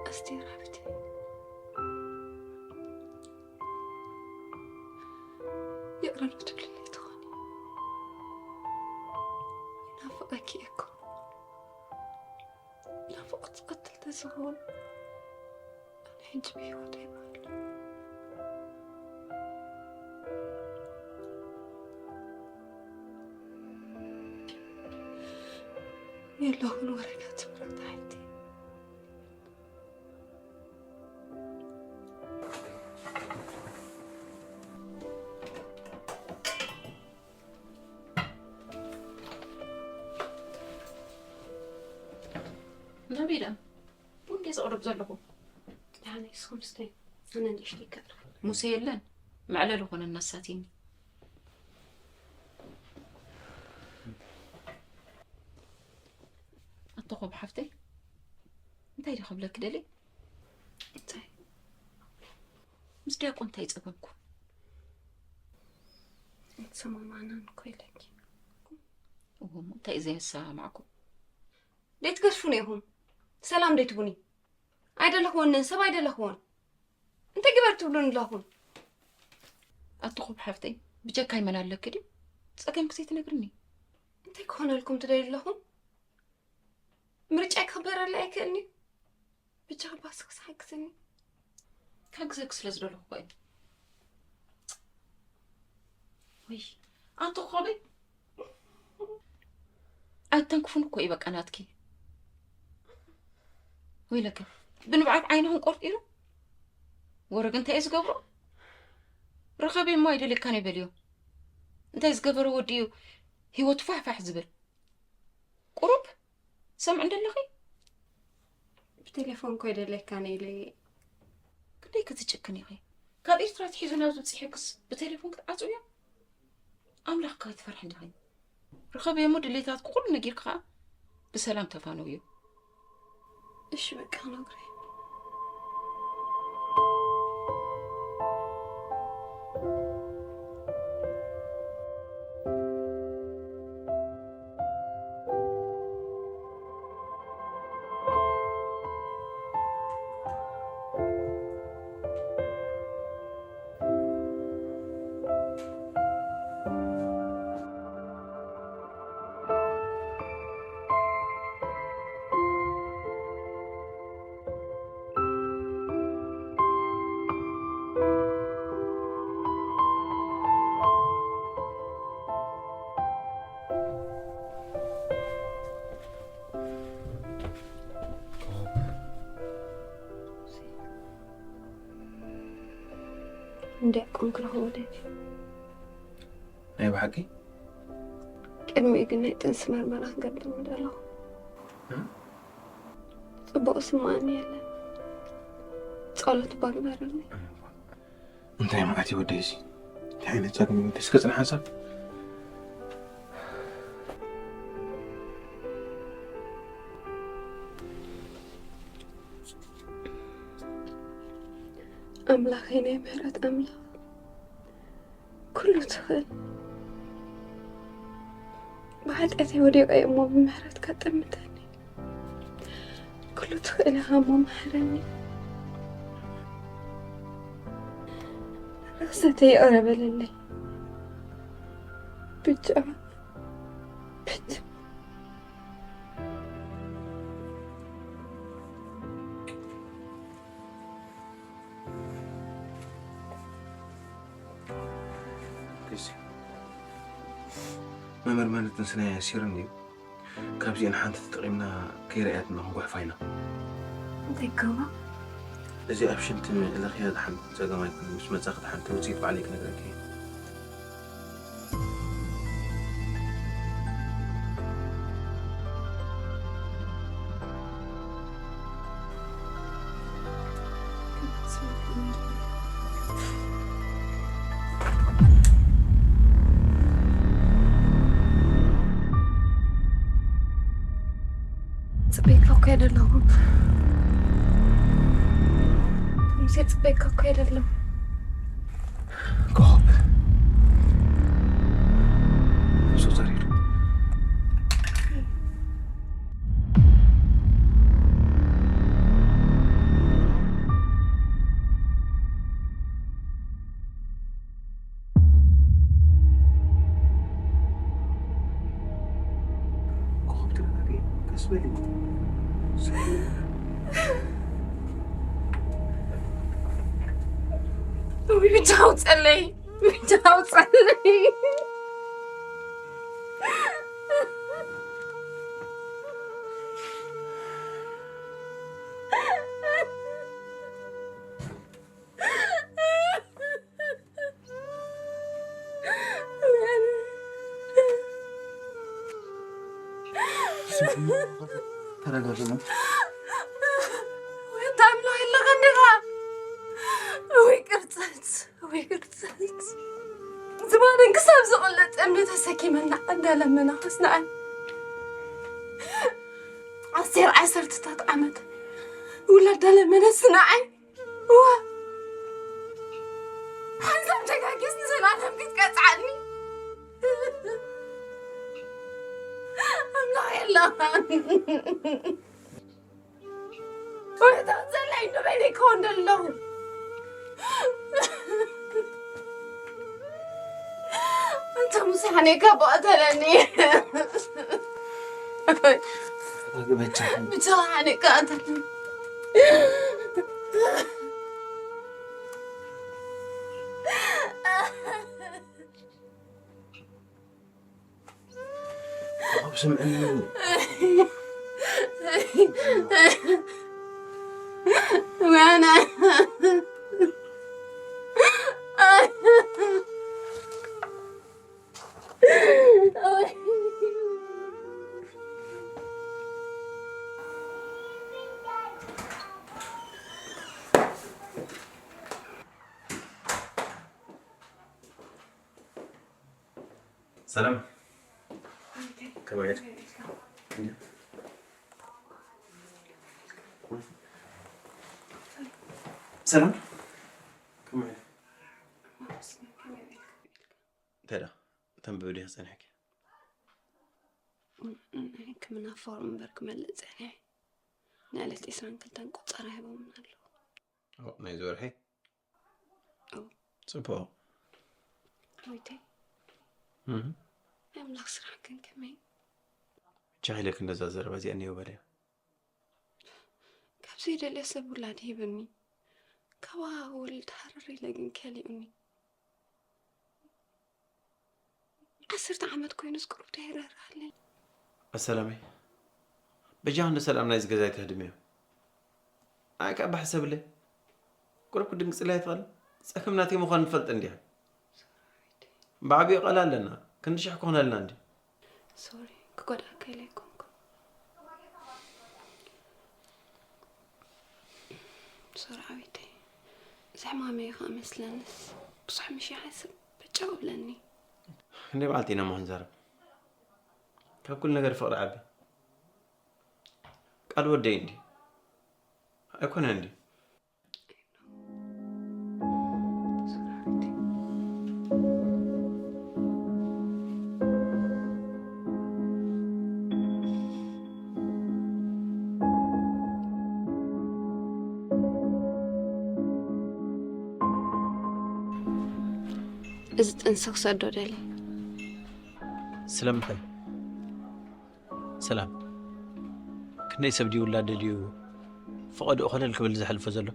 ኣስቴር ሓፍተይ፣ ይቕረ ዶ ትብልለይ ትኾኒ? ይናፍቐኪ እየ እኮ። ናፍቖት ዝቐትል ተዝኸውን፣ ኣነ ሕጂ ብህይወት ኣይምሃለኹ። የለኹን ወረቀት ምሕረት ሓፍተይ። ናበይ ደኣ? ቡን ድየ ዘቕርብ ዘለኹ? ደሓን እየ፣ ንስኹም ስተዩ። ኣነ ንእሽተይ ክዕርፍ። ሙሴ የለን? መዕለሊ ኮነና ኣሳትይኒ። ኣቶ ኾብ ሓፍተይ፣ እንታይ ድየ ክብለኪ ደልየ? እንታይ? ምስ ዲያቆን እንታይ ጸገምኩም? ኣይተሰማማዕናን እኮ ኢለኪ። እዎ፣ እሞ እንታይ እዩ ዘየሰማማዕኩም? ደይትገድፉኒ ኢኹም። ሰላም ደይትቡኒ። ኣይደለኽወንን፣ ሰብ ኣይደለኽዎን። እንታይ ግበር ትብሉኒ ኣለኹም? ኣቲ ኹብ ሓፍተይ፣ ብጀካይ መን ኣለኪ ድዩ? ጸገምኪ ዘይትነግርኒ? እንታይ ክኾነልኩም ትደልዩ ኣለኹም? ምርጫይ ክኽበረለይ ኣይክእልን'ዩ። ብጃኻ ባስክስ ሓግዝኒ። ክሕግዘኪ ስለ ዝደለኹ እኮ እየ። ወይ፣ ኣንቲ ኮኾበይ፣ ኣይተንክፉን እኮ እዩ በቃ ናትኪ። ወይለከ፣ ብንብዓት ዓይንኹም ቆርጢሩ። ወረ ግን እንታይ እዩ ዝገብሮ? ርኸቢ እሞ ኣይደልየካን እየ በልዮ። እንታይ ዝገበረ ወዲ እዩ ህይወቱ ፋሕፋሕ ዝብል? ቁሩብ ሰምዕ እንደለኺ? ብቴሌፎን እኮ ይደልየካ ነይ ኢለ። ክንደይ ክትጭክን ኢኺ? ካብ ኤርትራ ትሒዙ ናብዚ ብጽሒክስ ብቴሌፎን ክትዓጽውዮ? ኣምላኽ ከይትፈርሒ እንዲኺ? ርኸብዮ እሞ ድሌታት ኩሉ ነጊርኪ ኸኣ ብሰላም ተፋነውዮ። እሺ በቃ ክነግሮ እየ። እንዲያቆም ክረኽቦ ደልየ። ናይ ብሓቂ? ቅድሚኡ ግን ናይ ጥንሲ መርመራ ክገብር ምደለኹ። እ? ጽቡቕ ስምዓኒ የለን። ጸሎት እባ ግበረለይ። እንታይ መዓት እዩ ወደይ እዚ? እንታይ ዓይነት ጸገም እዩ ወደይ? እስከ ጽንሕ ሓንሳብ። ኣምላኸይ ናይ ምሕረት ኣምላኽ፣ ኩሉ ትኽእል። ብሓጢኣተይ ወዲቐ እየ እሞ ብምሕረትካ ጠምተኒ። ኩሉ ትኽእል ኢኻ እሞ መሓረኒ። ርኽሰተይ ይቕረ በለለይ። ብቻ፣ ብቻ። ግዜ መመርመሪ ጥንስና ያሲርን እዩ። ካብዚአን ሓንቲ ተጠቒምና ከይረኣያትና ክንጉሕፋ ኢና። እንታይ ይገብሮ? እዚ ኣብ ሽንቲ እለኽያ ድሓን ጸገም ኣይኮነን። ምስ መጻኺ ድሓን እቲ ውጽኢት ባዕለይ ክነግረኪ እየ። ጽበይካ እኮ እየ ደለኹ። ሙሴ፣ ጽበይካ እኮ እየ ደለኹ። ኮኸብ። So sorry. ኮኸብ፣ ተረጋጊ። ቀስ በሊ። ውይ፣ ብቻ ኣውፀለይ። ብቻ ኣውፀለይ። ተረጋግና። ወይ እንታይ ምሎ ኣለኻ እንዲኻ? ወይ ቅርጸት፣ ወይ ቅርጸት። ዝባነን ክሳብ ዝቕለጥ እምኒ ተሰኪመና እንዳለመና ከስንኣን። ዓሰር ዓሰርተታት ዓመት ውላድ እንዳለመነ ስንኣይ። ዋ! ሓንሳብ ተጋግየስ ንዘለኣለም ክትቀጽዓኒ። ኣምላኽ የለኻን። ውሕታት ዘላይ ንበይነይ ክኾን ዘለኹ። ኣንታ ሙሴ ሓኔካ ብቐተለኒ። ተረጋጊ በጃኺ። ብቻ ሓኔካ ቀተለኒ። ኮኸብ ስምዕኒ። ወያነ። ሰላም። ከመይ ኢልካ? ሰላም። ከመይ ኢልካ? እንታይ ደኣ? ተንብቢ ዲኺ ጸኒሕኪ? ናይ ሕክምና ፎርም እምበር ክመልእ ጸኒሐ። ንዕለት ዕስራን ክልተን ቁጸራ ሂቦምና ኣለዉ። ኦ፣ ናይዚ ወርሒ? ኦ። ጽቡቕ። ዳዊተይ፣ እህ። ናይ ኣምላኽ ስራሕ ግን ከመይ? ብቻ ኢለ ክንደዛ ዘረባ እዚኣ እኒኦ በለያ። ካብ ዘይደልዮ ሰብ ውላድ ሂብኒ። ካብኣ ክወልድ ሃረር ኢለ ግን ከሊኡኒ። ዓሰርተ ዓመት ኮይኑስ ቁሩብ ተይረርሃለይ። ኣሰላመይ፣ በጃ ክንዲ ሰላም ናይዚ ገዛ ኣይተህድምዮ። ኣይ፣ ካብ ብሓሰብለይ። ቁሩብ ክድንግጽለይ ኣይትኽእልን? ጸገም ናተይ ምዃኑ ትፈልጥ እንዲኻ። ብዓቢኡ ቃል ኣለና። ክንዲ ሽሕ ክኾነልና እንዲ። ሶሪ፣ ክጎድኣካ ኢለ ኣይኮንኩን። ሶራ ዓቢተይ፣ እዚ ሕማመይ እዩ ከኣ መስለንስ፣ ብዙሕ ምሽ ይሓስብ፣ በጫ ብለኒ። ክንደይ መዓልቲ ኢና እሞ ክንዛረብ? ካብ ኩሉ ነገር ፍቕሪ ዓቢ። ቃል ወደይ እንዲ ኣይኮነን እንዲ። እዚ ጥንሲ ክሰዶ ደሊ። ስለምንታይ? ሰላም፣ ክንደይ ሰብ ድዩ ውላድ ደልዩ ፈቐድኡ ኸለል ክብል ዘሕልፎ ዘሎ?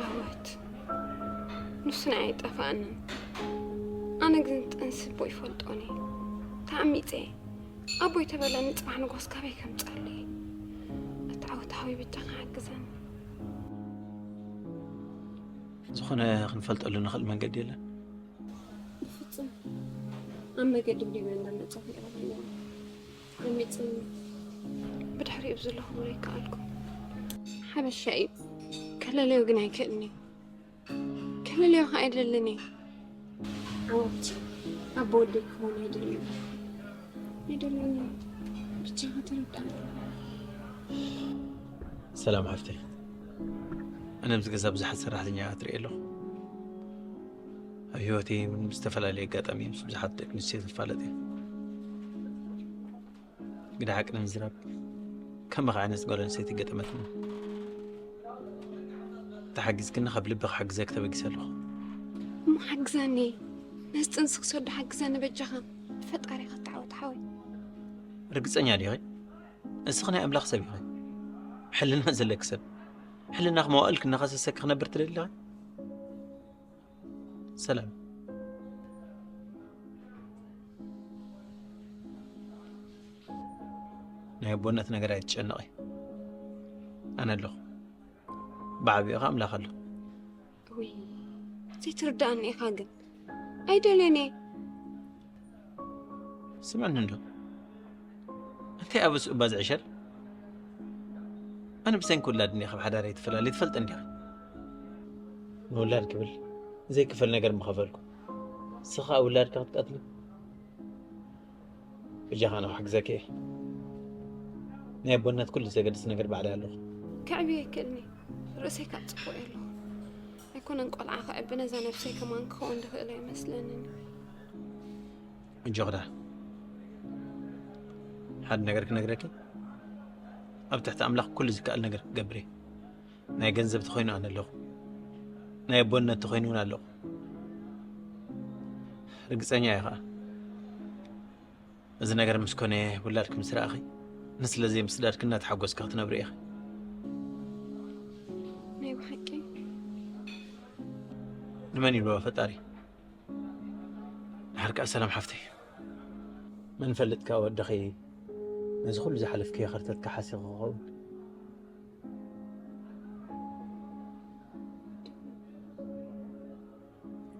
ኣወት፣ ንሱ ንዓይ ኣይጠፍኣንን። ኣነ ግን ጥንሲ እቦ ይፈልጦን እየ። ተዓሚፀ እየ። ኣቦይ ተበለኒ፣ ፅባሕ ንጎስ ካበይ ከምፅኣሉ እየ? ኣታ ዓወት ሓወይ፣ በጃኻ ሓግዘኒ። ዝኾነ ክንፈልጠሉ ንኽእል መንገዲ የለን? ብፍጹም። ኣብ መገዲ ብደበ እንዳመጻኹ ይቕርብ ኣለኹ። ደሚጽኒ። ብድሕሪኡ ብዘለኹ ክብሎ ኣይከኣልኩ። ሓበሻ እዩ። ከለለዮ ግን ኣይክእልን እዩ። ከለለዮ ከኣ ኣይደልን እዩ። ዓወት፣ ኣቦ ወደይ ክኸውን ኣይደልን እዩ። ኣይደልን እዩ። ብቻ ከተረዳእኒ። ሰላም ሓፍተይ፣ ኣነ ኣብዚ ገዛ ብዙሓት ሰራሕተኛታት ርእየ ኣለኹ። ኣብ ህይወተይ እውን ብዝተፈላለየ ኣጋጣሚ ምስ ብዙሓት ደቂ ኣንስትዮ ዝፋለጥ እየ። ግደ ሓቂ ንምዝራብ፣ ከምኺ ዓይነት ጓል ኣንስተይቲ ገጠመትኒ። እንተሓጊዝክኒ፣ ካብ ልቢ ክሓግዘኪ ተበጊሰ ኣለኹ። እሞ ሓግዘኒ። ነዚ ጥንሲ ክሰዶ ሓግዘኒ በጃኻ። ብፈጣሪ ክትዓወት ሓወይ። ርግጸኛ ዲኺ? ንስኺ ናይ ኣምላኽ ሰብ ኢኺ። ሕልና ዘለኪ ሰብ። ሕልናኺ መዋእል ክነኸሰሰኪ ክነብር ትደሊ ዲኺ? ሰላም። ናይ ኣቦነት ነገር ኣይትጨነቒ። ኣነ ኣለኹ። ብዓቢኡ ኸኣ ኣምላኽ ኣሎ። ውይ፣ ዘይትርድኣኒ ኢኻ ግን። ኣይደልዮን እየ። ስምዕኒ እንዶ። እንታይ ኣብ ስኡባ ዝዕሸል? ኣነ ብሰንኪ ውላድ እንዲየ ካብ ሓዳረይ ትፈላለ ትፈልጥ እንዲኻ። ንውላድ ክብል ዘይክፈል ነገር ምኸፈልኩ። ንስኻ ውላድካ ክትቀትሉ? በጃኻ ኣነ ክሕግዘኪ እየ። ናይ ኣቦነት ኩሉ ዘገድስ ነገር ባዕለይ ኣለኹ። ከዕብዮ ኣይክእልን እየ። ርእሰይ ካብ ጽቡቕ እየ ኣለኹ። ኣይኮነን ቆልዓ ከዕቢ፣ ነዛ ነብሰይ ከማን ክኸውን ዝኽእል ኣይመስለንን። ኣጆኺ ደሓን። ሓደ ነገር ክነግረኪ፣ ኣብ ትሕቲ ኣምላኽ ኩሉ ዝከኣል ነገር ክገብር እየ። ናይ ገንዘብ ተኾይኑ ኣነ ኣለኹ። ናይ ኣቦነት ተኾይኑ እውን ኣለኹ። ርግጸኛ እየ ኸኣ። እዚ ነገር ምስ ኮነ፣ ውላድኪ ምስ ረኣኺ፣ ንስለ ዘይምስዳድኪ እናተሓጎስኪ ክትነብሪ ኢኺ። ናይ ብሓቂ? ንመን ይብልዋ ፈጣሪ? ድሓር ከኣ ሰላም ሓፍተይ። መን ፈልጥካ ወድኺ ነዚ ኩሉ ዝሓለፍክዮ ከርተትካ ሓሲኹ ክኸውን?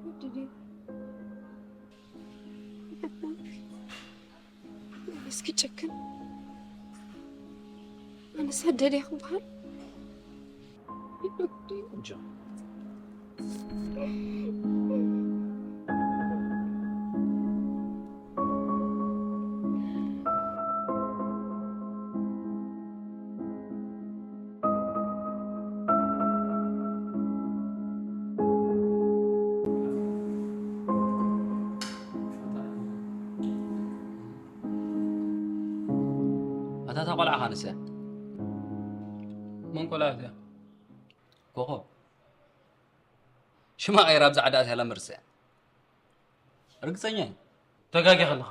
ወዲ ድዩ? እስኪ ጨክን። ኣነ ሰደድ እየ ክበሃል? ጆ። ኣታ እታ ቆልዓ ኸ ንስያ? መን ቆልዓ እያ? ኮኾብ። ሽማ ቀይራ ኣብዛ ዓዲ ኣትያ ኣላ መርሲ እያ። ርግጸኛ እየ። ተጋጊኻ ኣለኻ።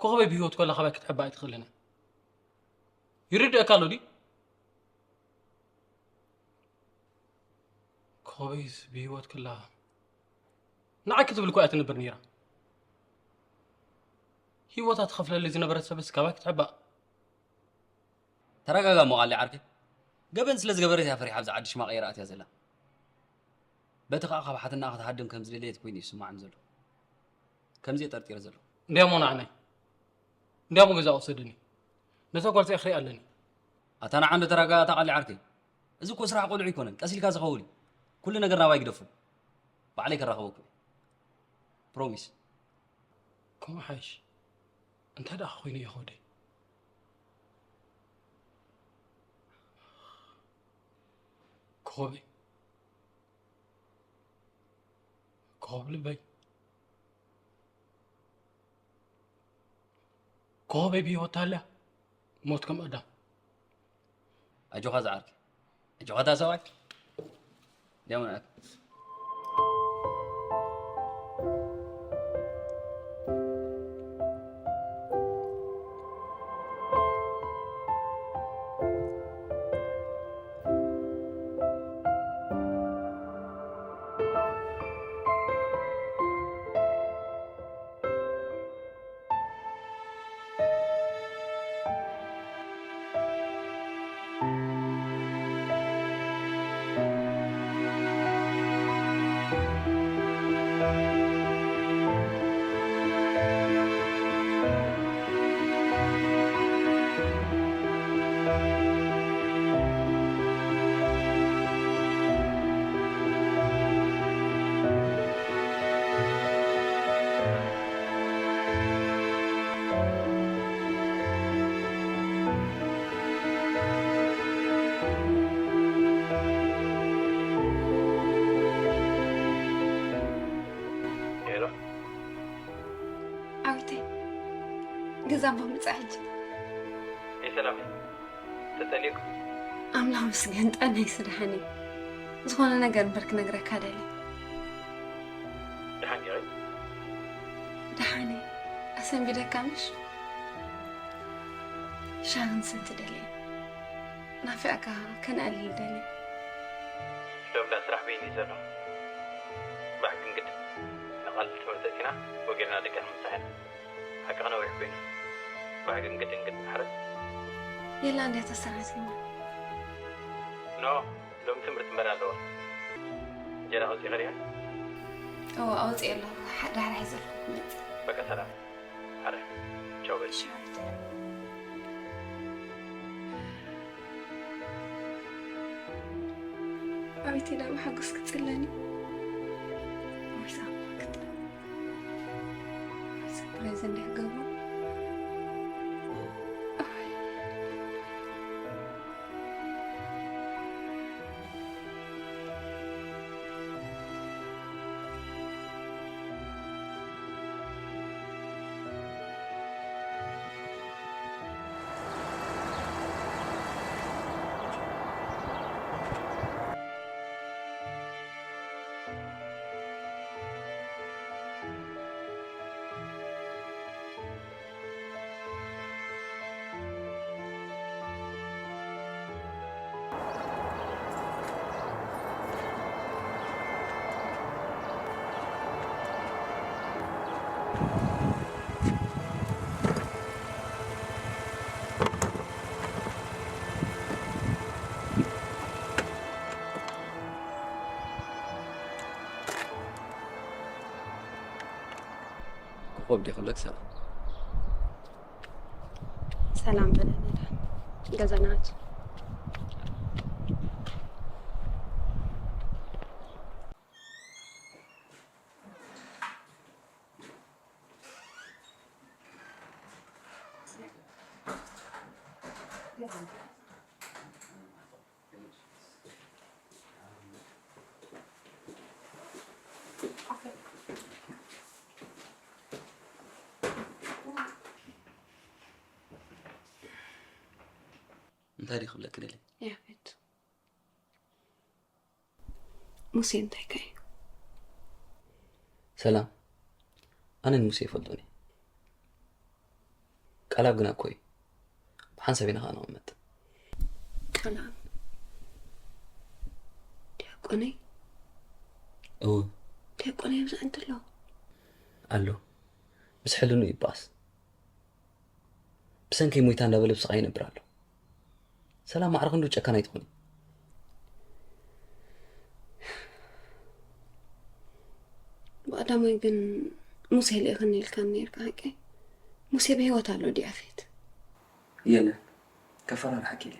ኮኾበይ ብህይወት ከላ ካባይ ክትሕባ ኣይትኽእልን እያ። ይርድኣካ ኣሎ ድዩ? ኮኾበይስ ብህይወት ከላ ንዓይ ክትብል እኮ እያ ትነብር ነይራ። ህይወታ ትኸፍለለይ ዝነበረት ሰብስ ካባይ ክትሕባእ። ተረጋጋ እሞ ቃሊ ዓርከይ። ገበን ስለ ዝገበረት እያ ፈሪሓ ኣብዚ ዓዲ ሽማ ቀይራ ኣትያ ዘላ። በቲ ኸኣ ካብ ሓትናኣ ክትሃድም ከም ዝደለየት ኮይኑ እዩ ዝስማዓኒ ዘሎ። ከምዚ እየ ጠርጢረ ዘለኹ። እንድያሞ ንዓናይ። እንድያሞ ገዛ ውሰደኒ። ነታ ጓል እዚኣ ክሪኣ ኣለኒ። ኣታ ንዓ እንዶ ተረጋጋ ኣታ ቃሊ ዓርከይ። እዚ እኮ ስራሕ ቆልዑ ኣይኮነን፣ ቀስ ኢልካ ዝኸውን እዩ። ኩሉ ነገር ናባይ ግደፉ። ባዕለይ ከራኽበኩም እየ። ፕሮሚስ። ከምኡ ሓይሽ። እንታይ ደኣ ኮይኑ እዩ ኾደይ? ኮኾበይ። ኮኾብ ልበይ። ኮኾበይ ብህይወት ኣላ። ሞት ከም ኣዳም። ኣጆኻ ዝዓርከይ። ኣጆኻ እታ ሰብኣይ። ደሞናት። ሄሎ። ዓዊተይ፣ ገዛ እሞ ምጻእ ሕጂ። እይ ሰላም፣ ተጠሊእኩ። ኣምላኽ ምስገን፣ ጠናይ ስደሓኒ። ዝኾነ ነገር እምበር ክነግረካ ደሊ። ደሓን ዲኺ? ደሓን እየ። ኣሰንቢደካ ምሽ? ሻሂ ክንሰቲ ደልየ። ናፊቕካ ከነዕልል ደልየ። ሎምዳ ስራሕ በይኑ እዩ ዘሎ። ብሕጊ እንግድ ንቓል ትምህርቲ እቲና ወጊርና ደቀን ምሳሕና። ሓቅኻ ነዊሕ ኮይኑ። ብሕጊ እንግድ እንግድ ማሕረት። የላ እንድያ ተሰራሲማ። ኖ፣ ሎሚ ትምህርቲ እምበር ኣለዎ። እንጀራ ኣውፂእኻ ዲኻ? እወ፣ ኣውፂኤ ኣለኹ። ሓ-፣ ዳሕራ ሒዘልኩም ክመፅእ። በቃ ሰላም። ሓረ። ቻው በል። ቻው። ኣቤት ኢላ ብሓጎስ ክትጽለኒ። ወይ ሳባ ክት-፣ ሰርፕራይዝ እንዲያ ክገብሮ። ኣይ። ኮኾብ ዲኺ ክብለኪ ሰላም። ሰላም በለኒ ዳ። ገዛ ናቱ። እንታይ ድዩ ክብለኪ ደልየ? ያፌት፣ ሙሴ እንታይ ከ እዩ? ሰላም፣ ኣነ ንሙሴ ይፈልጦን እየ። ቃልኣብ ግና እኮ እዩ። ብሓንሳብ ኢና ኸዓ ንቕመጥ። ቃልኣብ ዲያቆነይ? እወ። ዲያቆነይ ኣብዚ ዓዲ ኣሎ? ኣሎ። ምስ ሕልኑ ይባኣስ። ብሰንከይ ሞይታ እንዳበለ ብስቓይ ይነብር ኣሎ። ሰላም ማዕረ ክንዱ ጨካን ኣይትኹኒ። ብቐዳማይ ግን ሙሴ ልኢኽኒ ኢልካኒ ነይርካ ሓቀይ? ሙሴ ብህይወት ኣሎ ድዩ ያፌት? የለን፣ ከፈራርሓኪ ኢለ።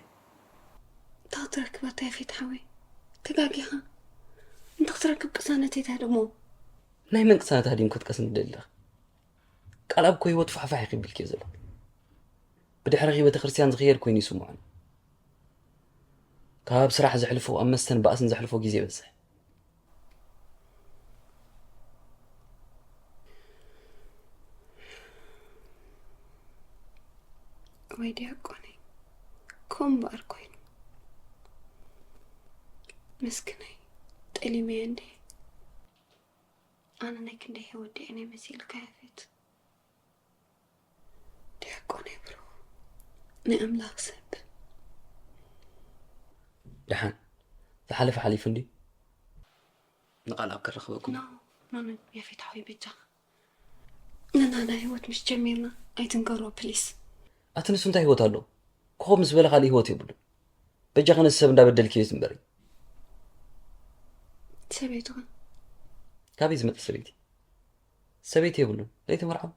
እንታይ ክትረክብ ኣታ ያፌት ሓወይ? ተጋጊኻ። እንታይ ክትረክብ ቅሳነት እያ ደሞ? ናይ መን ቅሳነት ኣዲም ክትቀስን ትደሊ ኣለኻ? ቃል ኣብ እኮ ህይወት ፋሕፋሕ ይኽብልኪ ዘሎ። ብድሕረኺ ቤተ ክርስቲያን ዝኽየድ ኮይኑ ይስምዖን። ካብ ስራሕ ዘሕልፎ፣ ኣብ መስተን ባእስን ዘሕልፎ ግዜ ይበዝሕ። ወይ ዲያቆነይ፣ ከምኡ እምበኣር ኮይኑ። ምስክነይ፣ ጠሊመየ እንዴ? ኣነ ናይ ክንደይ ህይወት ዲየ ናይ መሲልካ ያፌት? ዲያቆነይ ብሩኽ፣ ናይ ኣምላኽ ሰብ። ደሓን፣ ዝሓለፈ ሓሊፉ እንድዩ። ንቓል ኣብ ክረኽበኩም። ኖ፣ ኖ፣ ኖ፣ ያፌት ሓወይ በጃኻ። ንናና ህይወት ምስ ጀሚርና ኣይትንገሮ ፕሊስ። ኣቲ ንሱ እንታይ ህይወት ኣለዎ? ኮኾብ ምስ በለ ካልእ ህይወት የብሉን። በጃኺ ነዚ ሰብ እንዳበደልክዮ እዩ ዝንበሪ። ሰበይቱ ኸ? ካበይ ዝመጸ ሰበይቲ? ሰበይቲ የብሉን። ዘይተመርዓወ።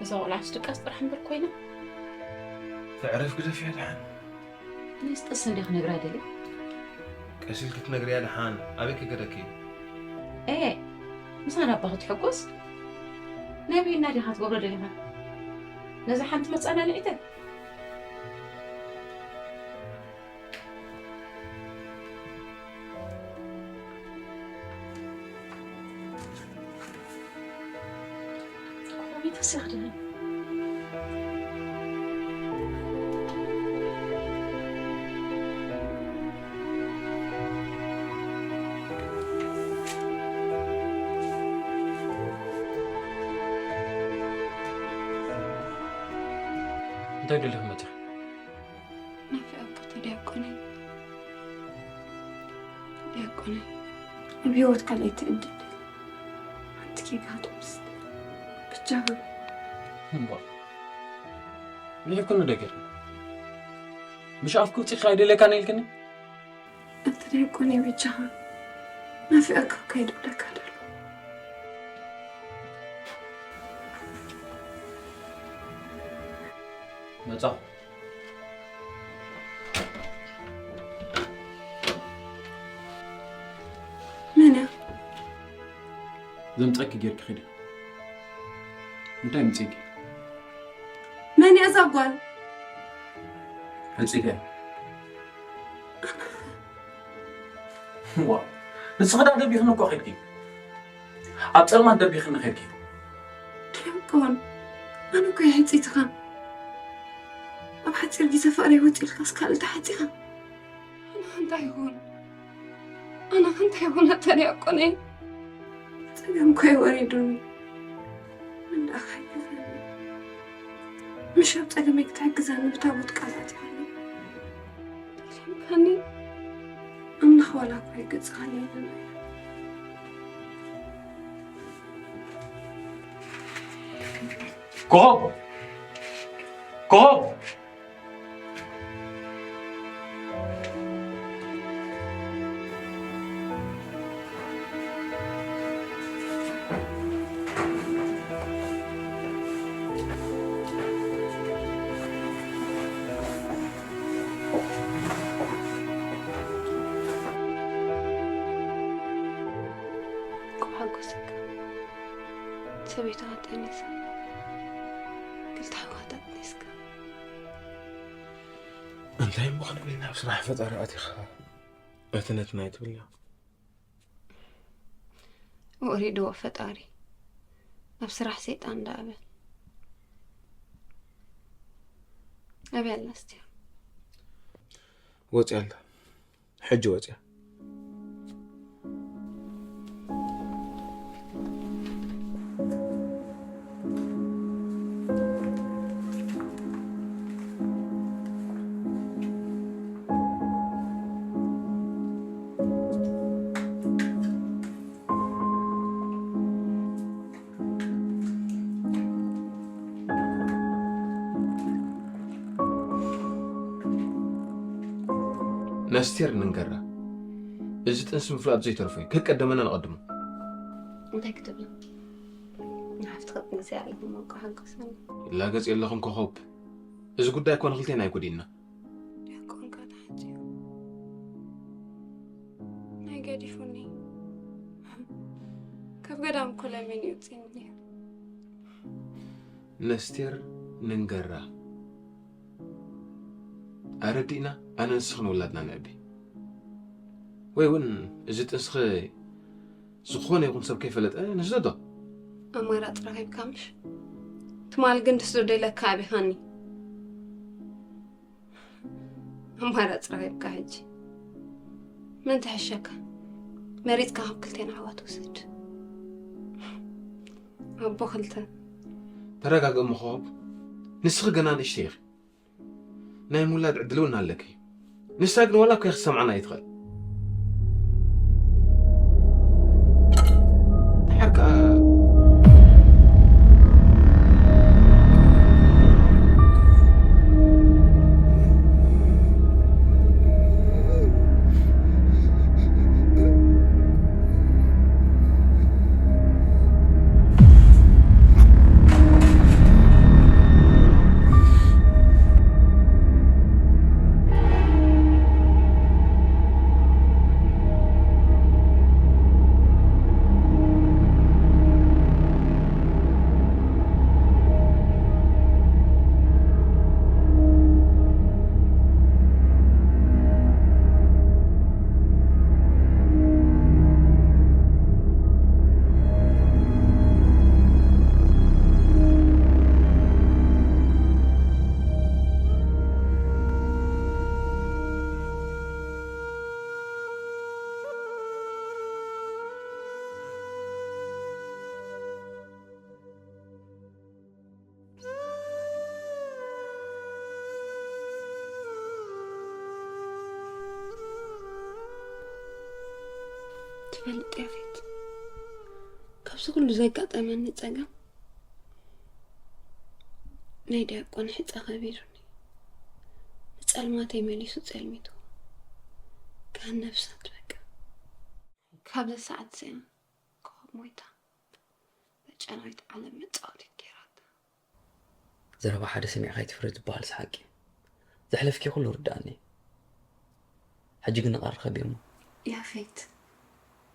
እዛ ቆልዓ ትድቀስ ጥራሕ እምበር ኮይና። ትዕረፍ ግደፍያ ደሓን። ነስጥስ እንዲያ ክነግራ ደልየ። ቀስ ኢልኪ ክትነግርያ ደሓን፣ ኣበይ ክገደኪ? ኤ፣ ምሳና እባ ክትሕጎስ? ናይ ብይና ዲኻ ትገብሮ ደሊኻ? ነዛ ሓንቲ መጻና ልዒተ? ኮሚተ ሲኽድኒ። እንታይ ደሊኹም መጺኹም? ናፊቐካ ዲያቆነይ። ዲያቆነይ፣ ኣብ ህይወት ካልኣይቲ ዕድል ሓንቲ ጌጋ ትወስድ። ብቻ እምባ፣ ንሒብኩኒ ደገር። ምሽ ኣፍኪ ውፂእካ ኣይደለካን ኢልክኒ? ኣንተ ዲያቆነይ በጃኻ፣ ናፊቐካ ከይድ ብለካ ደሎ። መጻኹ። መን እያ? ዘምጸኪ ጌርኪ ኺዲ። እንታይ ምጽኢኪ? መን እያ እዛ ጓል? ሕጺተ። ዋ፣ ንስኺ ዳ ደቢኽኒ እኮ ኸድኪ። ኣብ ጸልማት ደቢኽኒ ኸድኪ። ዲያቆን፣ ኣነ እኮ እየ ሕጺትኻ። ኣብ ሓጺር ግዜ ፍቕረይ ወጺእልካስ ካልእ ተሓጺኻ። ኣነ እንታይ ይኹን? ኣነ እንታይ ይኹን ኣታ ዲያቆነይ? ጸገም እኮ እዩ ወሪዱኒ። ምን ደኣ ሓግዘኒ። ምሽ ኣብ ጸገመይ ክትሕግዘኒ ብታቦት ቃል ኣትያለይ። ጠሊምካኒ? ኣምላኽ ዋላ እኳ ኣይገጽኻን የለን። ኮኾብ! ኮኾብ! እንኳዕ ሓጎሰካ። ሰበይትኻ ጠኒሳ፣ ክልተ ኣሕዋታ ጠኒስካ። እንታይ እሞ ክንብል ናብ ስራሕ ፈጣሪ ኣቲኻ? እቲ ነቲ ናይ ትብልዮ። ወሪድዎ ፈጣሪ። ኣብ ስራሕ ሰይጣን እንዳኣበ። ኣበይ ኣላ ኣስቴር? ወፂኣ ኣላ። ሕጂ ወፂኣ። ነስቴር ንንገራ፣ እዚ ጥንሲ ምፍላጥ ዘይተርፎ እዩ። ከቀደመና ንቐድሞ። እንታይ ክትብል? ንሓፍትኻ ጥንሲ ኣለኹም እኮ ሓጎሰኒ። ይላገጽ የለኹም ኮኾብ። እዚ ጉዳይ እኮ ንኽልቴና ኣይጎዲእና። ዲያቆን ከ ተሓጽዩ ናይ ገዲፉኒ ካብ ገዳም እኮ ለሚኑ ይውፅእኒ ነይሩ። ነስቴር ንንገራ፣ ኣረዲእና ኣነ ንስኽን ውላድና ነዕቢ። ወይ እውን እዚ ጥንስኺ ዝኾነ ይኹን ሰብ ከይፈለጠ ንስደዶ። ኣማራፂ ረኺብካ ምሽ? ትማል ግን ድስደዶ ኢለካ ኣቢኻኒ። ኣማራፂ ረኺብካ ሕጂ። መን ትሕሸካ? መሪፅካ ካብ ክልቴና ኣሕዋት ውሰድ። ኣቦ ክልተ። ተረጋግእ እሞ ኮኾብ፣ ንስኺ ገና ንእሽተይ ኢኺ። ናይ ምውላድ ዕድል እውን ኣለኪ። ንሳ ግን ዋላ እኮ ክትሰምዓና ኣይትኽእል። ድሓር ከኣ ትፈልጥ ያፌት፣ ካብዚ ኩሉ ዘጋጠመኒ ጸገም ናይ ዲያቆን ሕጸ ከቢዱኒ፣ ንጸልማተይ መሊሱ ጸልሚቱ ካን ነፍሳት በቃ። ካብዚ ሰዓት እዚኣ ኮኸብ ሞይታ፣ በጨናዊት ዓለም መጻወቲት ገይራታ። ዘረባ ሓደ ሰሚዕካ ኣይትፍረድ ዝበሃልስ ሓቂ። ዘሕለፍኪ ኩሉ ርድኣኒ። ሕጂ ግን ንቓል ርኸቢ እሞ። ያፌት፣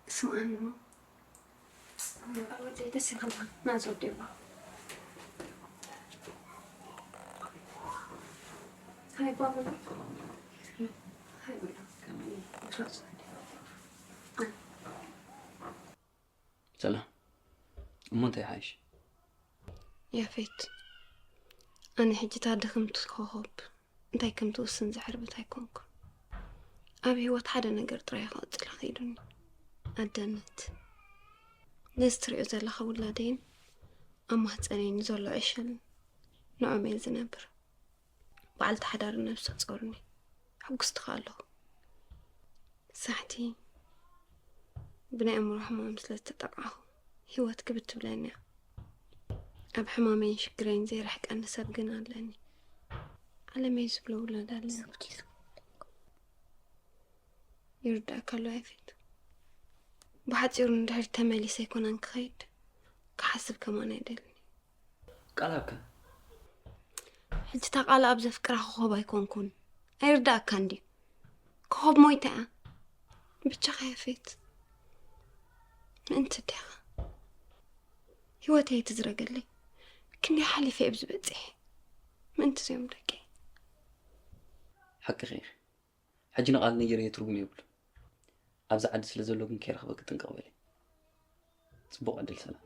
ስምዓኒ እሞ። ወደይ ደስ ይብለካ። ናዝ ወደይ እባ። ሃይ ባባ። ሃይ በላ። ሰላም። እሞ እንታይ ይሓይሽ? ያፌት፣ ኣነ ሕጂ እታ ድኽምቲ ኮኾብ እንታይ ከም ትውስን ዘሕርብት ኣይኮንኩን። ኣብ ህይወት ሓደ ነገር ጥራይ እዩ ክቕጽል ኸኢሉኒ። ኣደነት። ነዚ ትሪኦ ዘለኻ ውላደይን ኣብ ማህፀነይን ዘሎ ዕሸልን ንዖም እየ ዝነብር። በዓልቲ ሓዳር ነብሰ ጾርኒ። ሕጉስቲ ከኣ ኣለኹ። ሳሕቲ ብናይ ኣእምሮ ሕማም ስለ ዝተጠቕዓኹ ህይወት ክብድ ትብለኒ እያ። ኣብ ሕማመይን ሽግረይን ዘይርሕቀኒ ሰብ ግን ኣለኒ። ዓለመይ ዝብሎ ውላድ ኣለኒ። ይርዳእካ ኣሎ ያፌት። ብሓፂሩ ንድሕሪት ተመሊሰ ኣይኮነን ክኸይድ፣ ክሓስብ ከማን ኣይደልን። ቃል ሃብካ። ሕጂ እታ ቃል ኣብ ዘፍቅራ ኮኸብ ኣይኮንኩን። ኣይርዳእካን ድዩ? ኮኸብ ሞይታ እያ። ብቻኻ ያፌት፣ ምእንቲ ዲኻ? ህይወተይ ኣይትዝረገለይ። ክንደይ ሓሊፈ ኣብዚ በፂሐ። ምእንቲ እዚኦም ደቂ። ሓቅኺ ኢኺ። ሕጂ ንቓል ነይረዮ ትርጉም የብሉን። ኣብዚ ዓዲ ስለ ዘሎ ግን ከይረኽበኪ ጥንቅቕ በሊ። ጽቡቕ ዕድል ሰላም።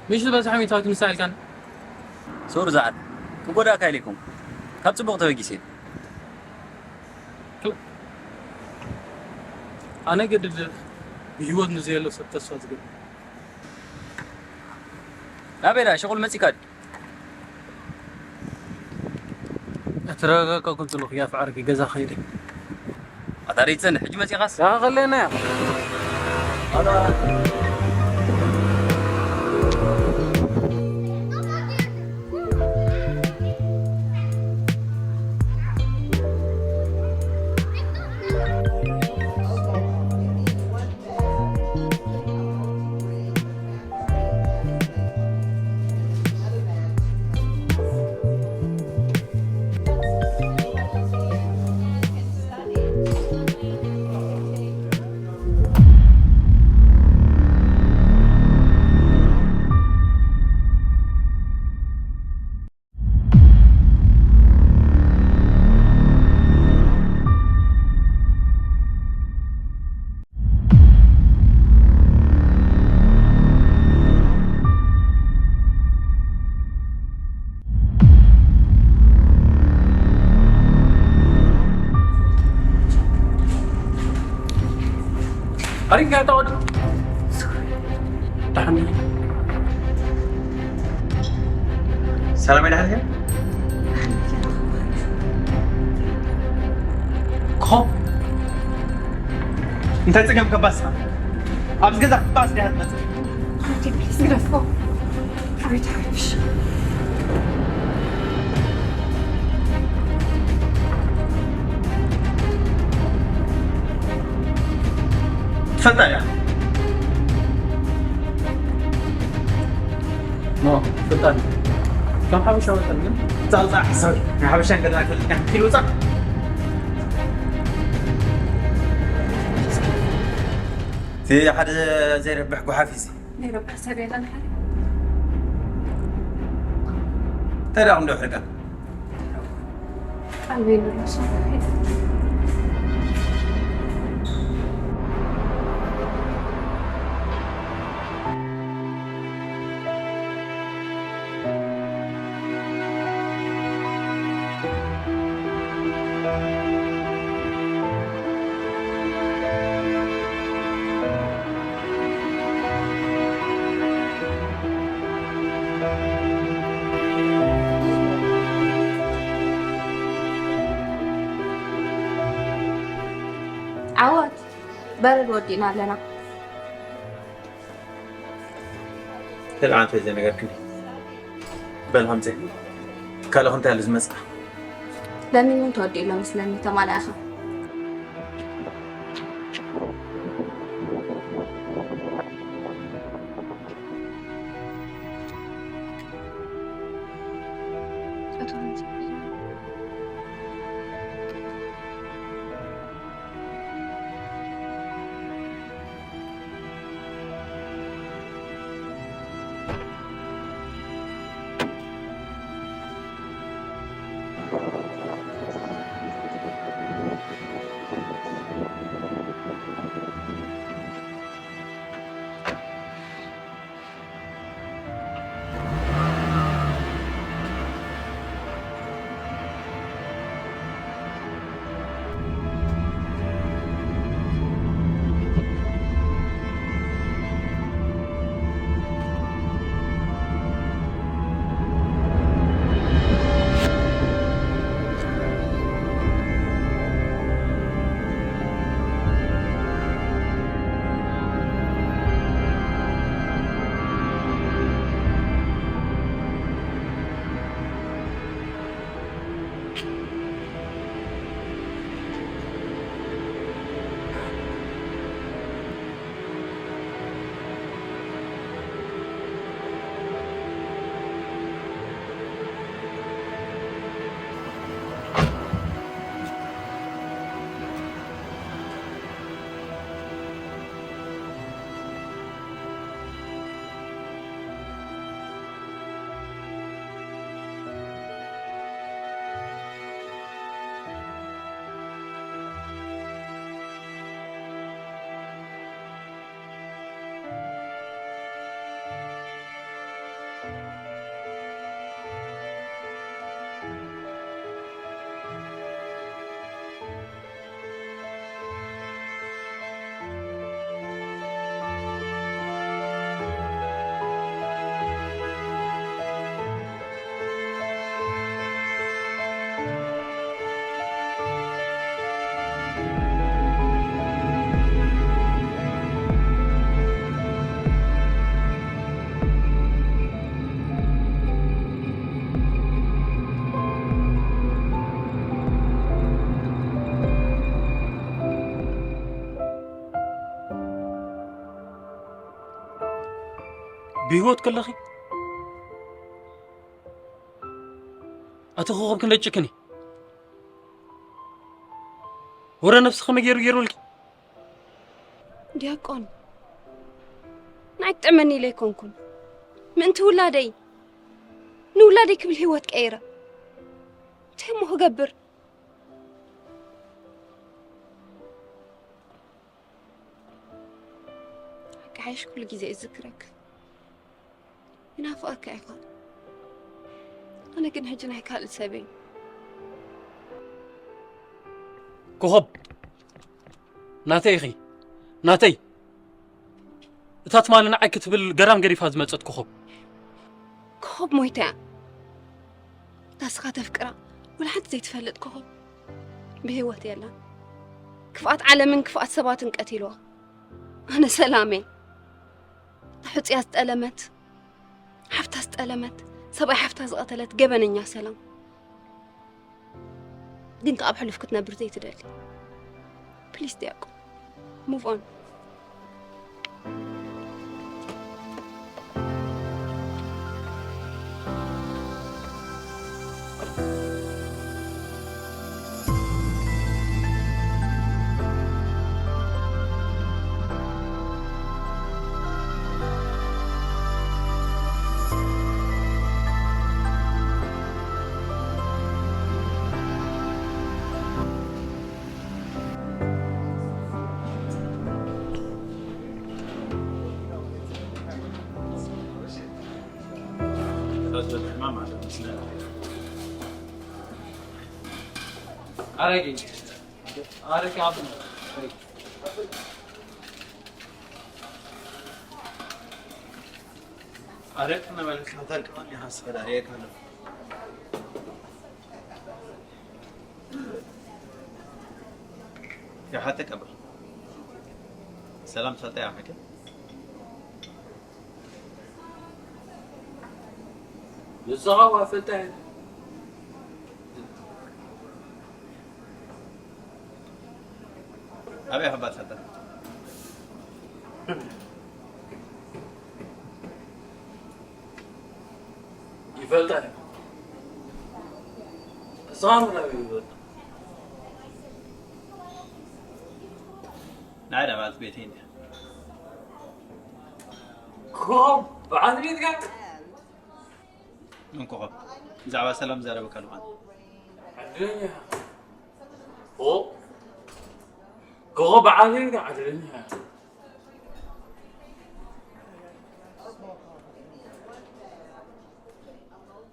ምሽ ዝበዝሐ ሚእታዊት ምሳ ኢልካን። ሶሪ ዝዓት ክጎዳእካ ኢለ ኣይኮንኩ ካብ ጽቡቕ ተበጊሰ እየ። ኣነ ገድድ ብህይወት ንዘየሎ ሰብ ተስፋ ዝገብር። ናበይ ደኣ ሽቑል መጺእካ ድዩ? ኣተረጋጋእካ ኩን ዘለኹ ያፍ ዓርኪ ገዛ ከይደ። ኣታ ደይ ትጸንሕ፣ ሕጂ መጺኻስ? ዳኻ ከለና እያ። ኣሪጋ ተወድ። ደሓን። ሰላም፣ ደሓን። ኮ እንታይ ጸገም ከባስካ? ኣብዚ ገዛ ክባስ ዲያ ትመጽእ? ሓንቲ ፕሊስ ግደፎ። ሓንቲ ሓብሽ። ትፈልጣ እያ። ኖ፣ ትፈልጣ እያ። ከም ሓበሻ መጠን ግን ጻልጻ ሓሳብ ናይ ሓበሻ እንገዳ ክልካ ኪሎ ጻ እቲ ሓደ ዘይረብሕ ጓሓፍ እዩ። ዘይረብሕ ሰብ የለን ሓደ። እንታይ ደኣ ክንዶ ሕርቀን? ኣበይ ንረሱ? ዓወት በረድ ወዲእና ኣለና። ተልዓንተ ዘይነገርክኒ። በል ሃምፀ። ካልእ እንታይ ኣሎ ዝመፅእ? ለሚን እውን ተወዲኡ ኣሎ መስለኒ፣ ተማሊእኻ። ብህይወት ከለኺ ኣቲ ኮኸብ ክንደይ ጭክን እዩ። ወረ ነብሲ ከመይ ገይሩ ገይሩልኪ? ዲያቆን፣ ንዓይ ክጥዕመኒ ኢለ ኣይኮንኩን። ምእንቲ ውላደይ፣ ንውላደይ ክብል ህይወት ቀይረ። እንታይ እሞ ክገብር? ሓቂ ሓይሽ ኩሉ ግዜ እዝክረክ። ይናፍቐካ ኢኻ። ኣነ ግን ሕጂ ናይ ካልእ ሰብ እየ። ኮኸብ፣ ናተይ ኢኺ፣ ናተይ። እታ ትማሊ ንዓይ ክትብል ገራም ገዲፋ ዝመጸት ኮኸብ። ኮኸብ ሞይታ እያ። እታ ስኻ ተፍቅራ ወላ ሓንቲ ዘይትፈልጥ ኮኸብ ብህይወት የላን። ክፍኣት ዓለምን ክፍኣት ሰባትን ቀቲልዋ። ኣነ ሰላም እየ። እታ ሕጹያ ዝጠለመት፣ ሓፍታ ዝጠለመት፣ ሰብኣይ ሓፍታ ዝቐተለት ገበነኛ ሰላም። ግን ከኣ ኣብ ሕሉፍ ክትነብር ዘይትደሊ። ፕሊስ ዲያቆን፣ ሙቭ ኦን። ኣረቂ ኣረቂ ኣብ ኣረቂ ነበልካ ታልቅማን ይሓስበላ ሪኤካ ኣለኹ። يا حتى كبر. سلام سلطة يا حكي. ንስኻ እኳ ፈልጣ ኣበይ ሓባ ትፈልጣ? ይፈልጣ እየ። እሳም ናይ ይፈልጣ። ንዓይ ዳ ማለት ቤተይ እንድያ። ኮም በዓል ቤትካ? እንኮ ብዛዕባ ሰላም ዛረበካ ኣለኹ። ዕድለኛ። ኦ፣ ኮኾብ በዓል ቤትካ ዕድለኛ።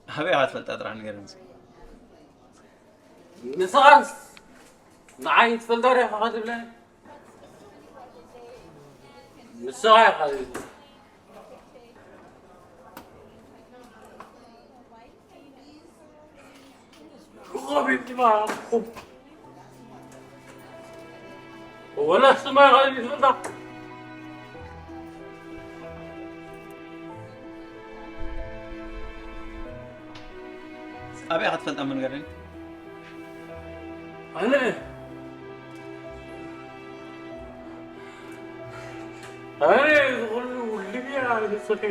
ኣበይ ኢኻ ትፈልጣ ጥራሕ ንገረኒ እስኪ። ንስኻስ ንዓይ ትፈልጦ ዶ ኢኻ ትብለኒ? ንስኻ ኢኻ ትብለኒ። ኮኾብ ይብትማ። ወላ ስማ ይኸይድ ይፈልጣ። ኣበይ ኢኻ ትፈልጣ እሞ ንገረኒ። ኣነ ኣነ ዝኹሉ ልብያ ንስኺ።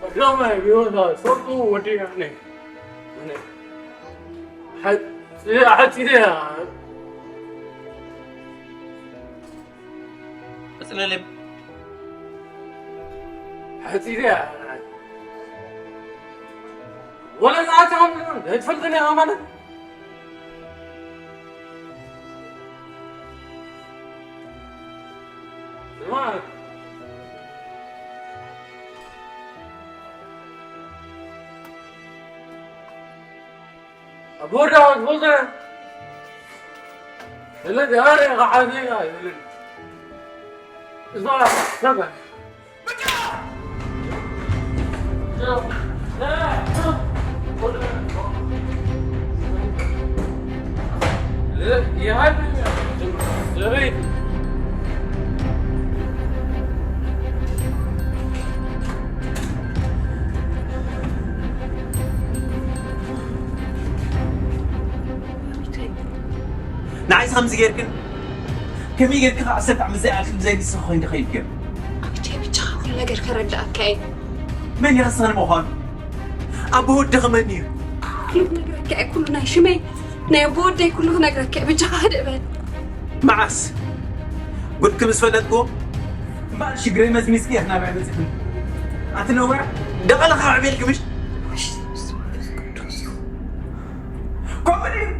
ቀዳማይ ብዮታ ሰርጡ ወዲ ኣነ። ኣነ ሓፂ-፣ ሓፂረ። ቀፅለለይ። ሓፂረ። ወላ ንዓኻ ኣይትፈልጥን ኢኻ ማለት። ኣቦዳ ኣትቦተ ስለዚ ኣረ ኸሓዘ ኣይብልን። እዛ ሰበ ንዓይስ ከምዚ ጌርክን ከመይ ጌርካ ኸዓ ዓሰርተ ዓመት ዘይኣክል ብዘይ ንስኺ ኮይንኪ ከይድኪ? ኣክቼ፣ ብቻኻ ኩሉ ነገር ከረድኣካ እየ። መን ኢኻ ንስኺ ንምዃኑ? ኣቦ ወድኺ መን እዩ? ኩሉ ክነግረካ እየ፣ ኩሉ ናይ ሽመይ፣ ናይ ኣቦ ወደይ ኩሉ ክነግረካ እየ። ብቻኻ ህድእ በል። መዓስ? ጉድኪ ምስ ፈለጥኩ እምበኣር ሽግረይ መዝሚዝኪ ኢኺ ናብዐ መጺእክኒ። ኣንቲ ነውራ፣ ደቐልኻ ኣዕቤልኪ ምሽ? ከምኡ ድዩ?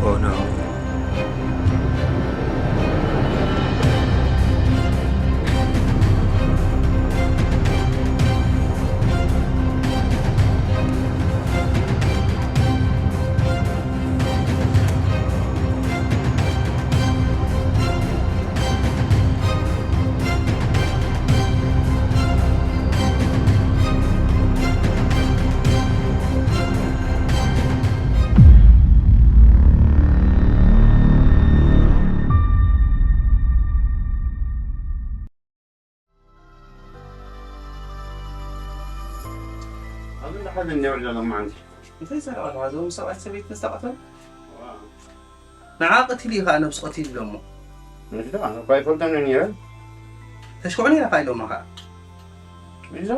Oh no. ኣብ እንዳ ሓደ እኒኦ ኣለዉ መዓንቲ። እንታይ ሰረቐ ኣለዋ? እዞም ሰብኣይ ሰበይቲ ዝተቐተሉ? ዋው። ንዓ ቀቲሉ እዩ ኸዓ ነብሱ ቀቲሉ ኢሎሞ። እዛ እኳ ኣይፈልጦን ነይረ። ተሽክዑኒ ኢኻ ኢሎሞ ኸዓ። እዛ?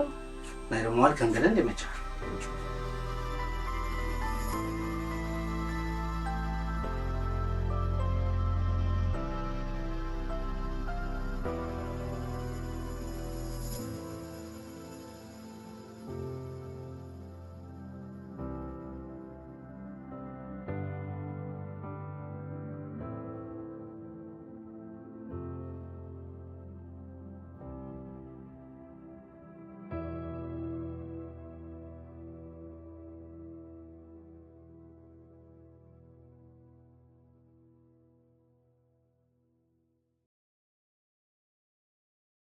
ናይ ሎምዋል ከም ገለ እንደ መቻ።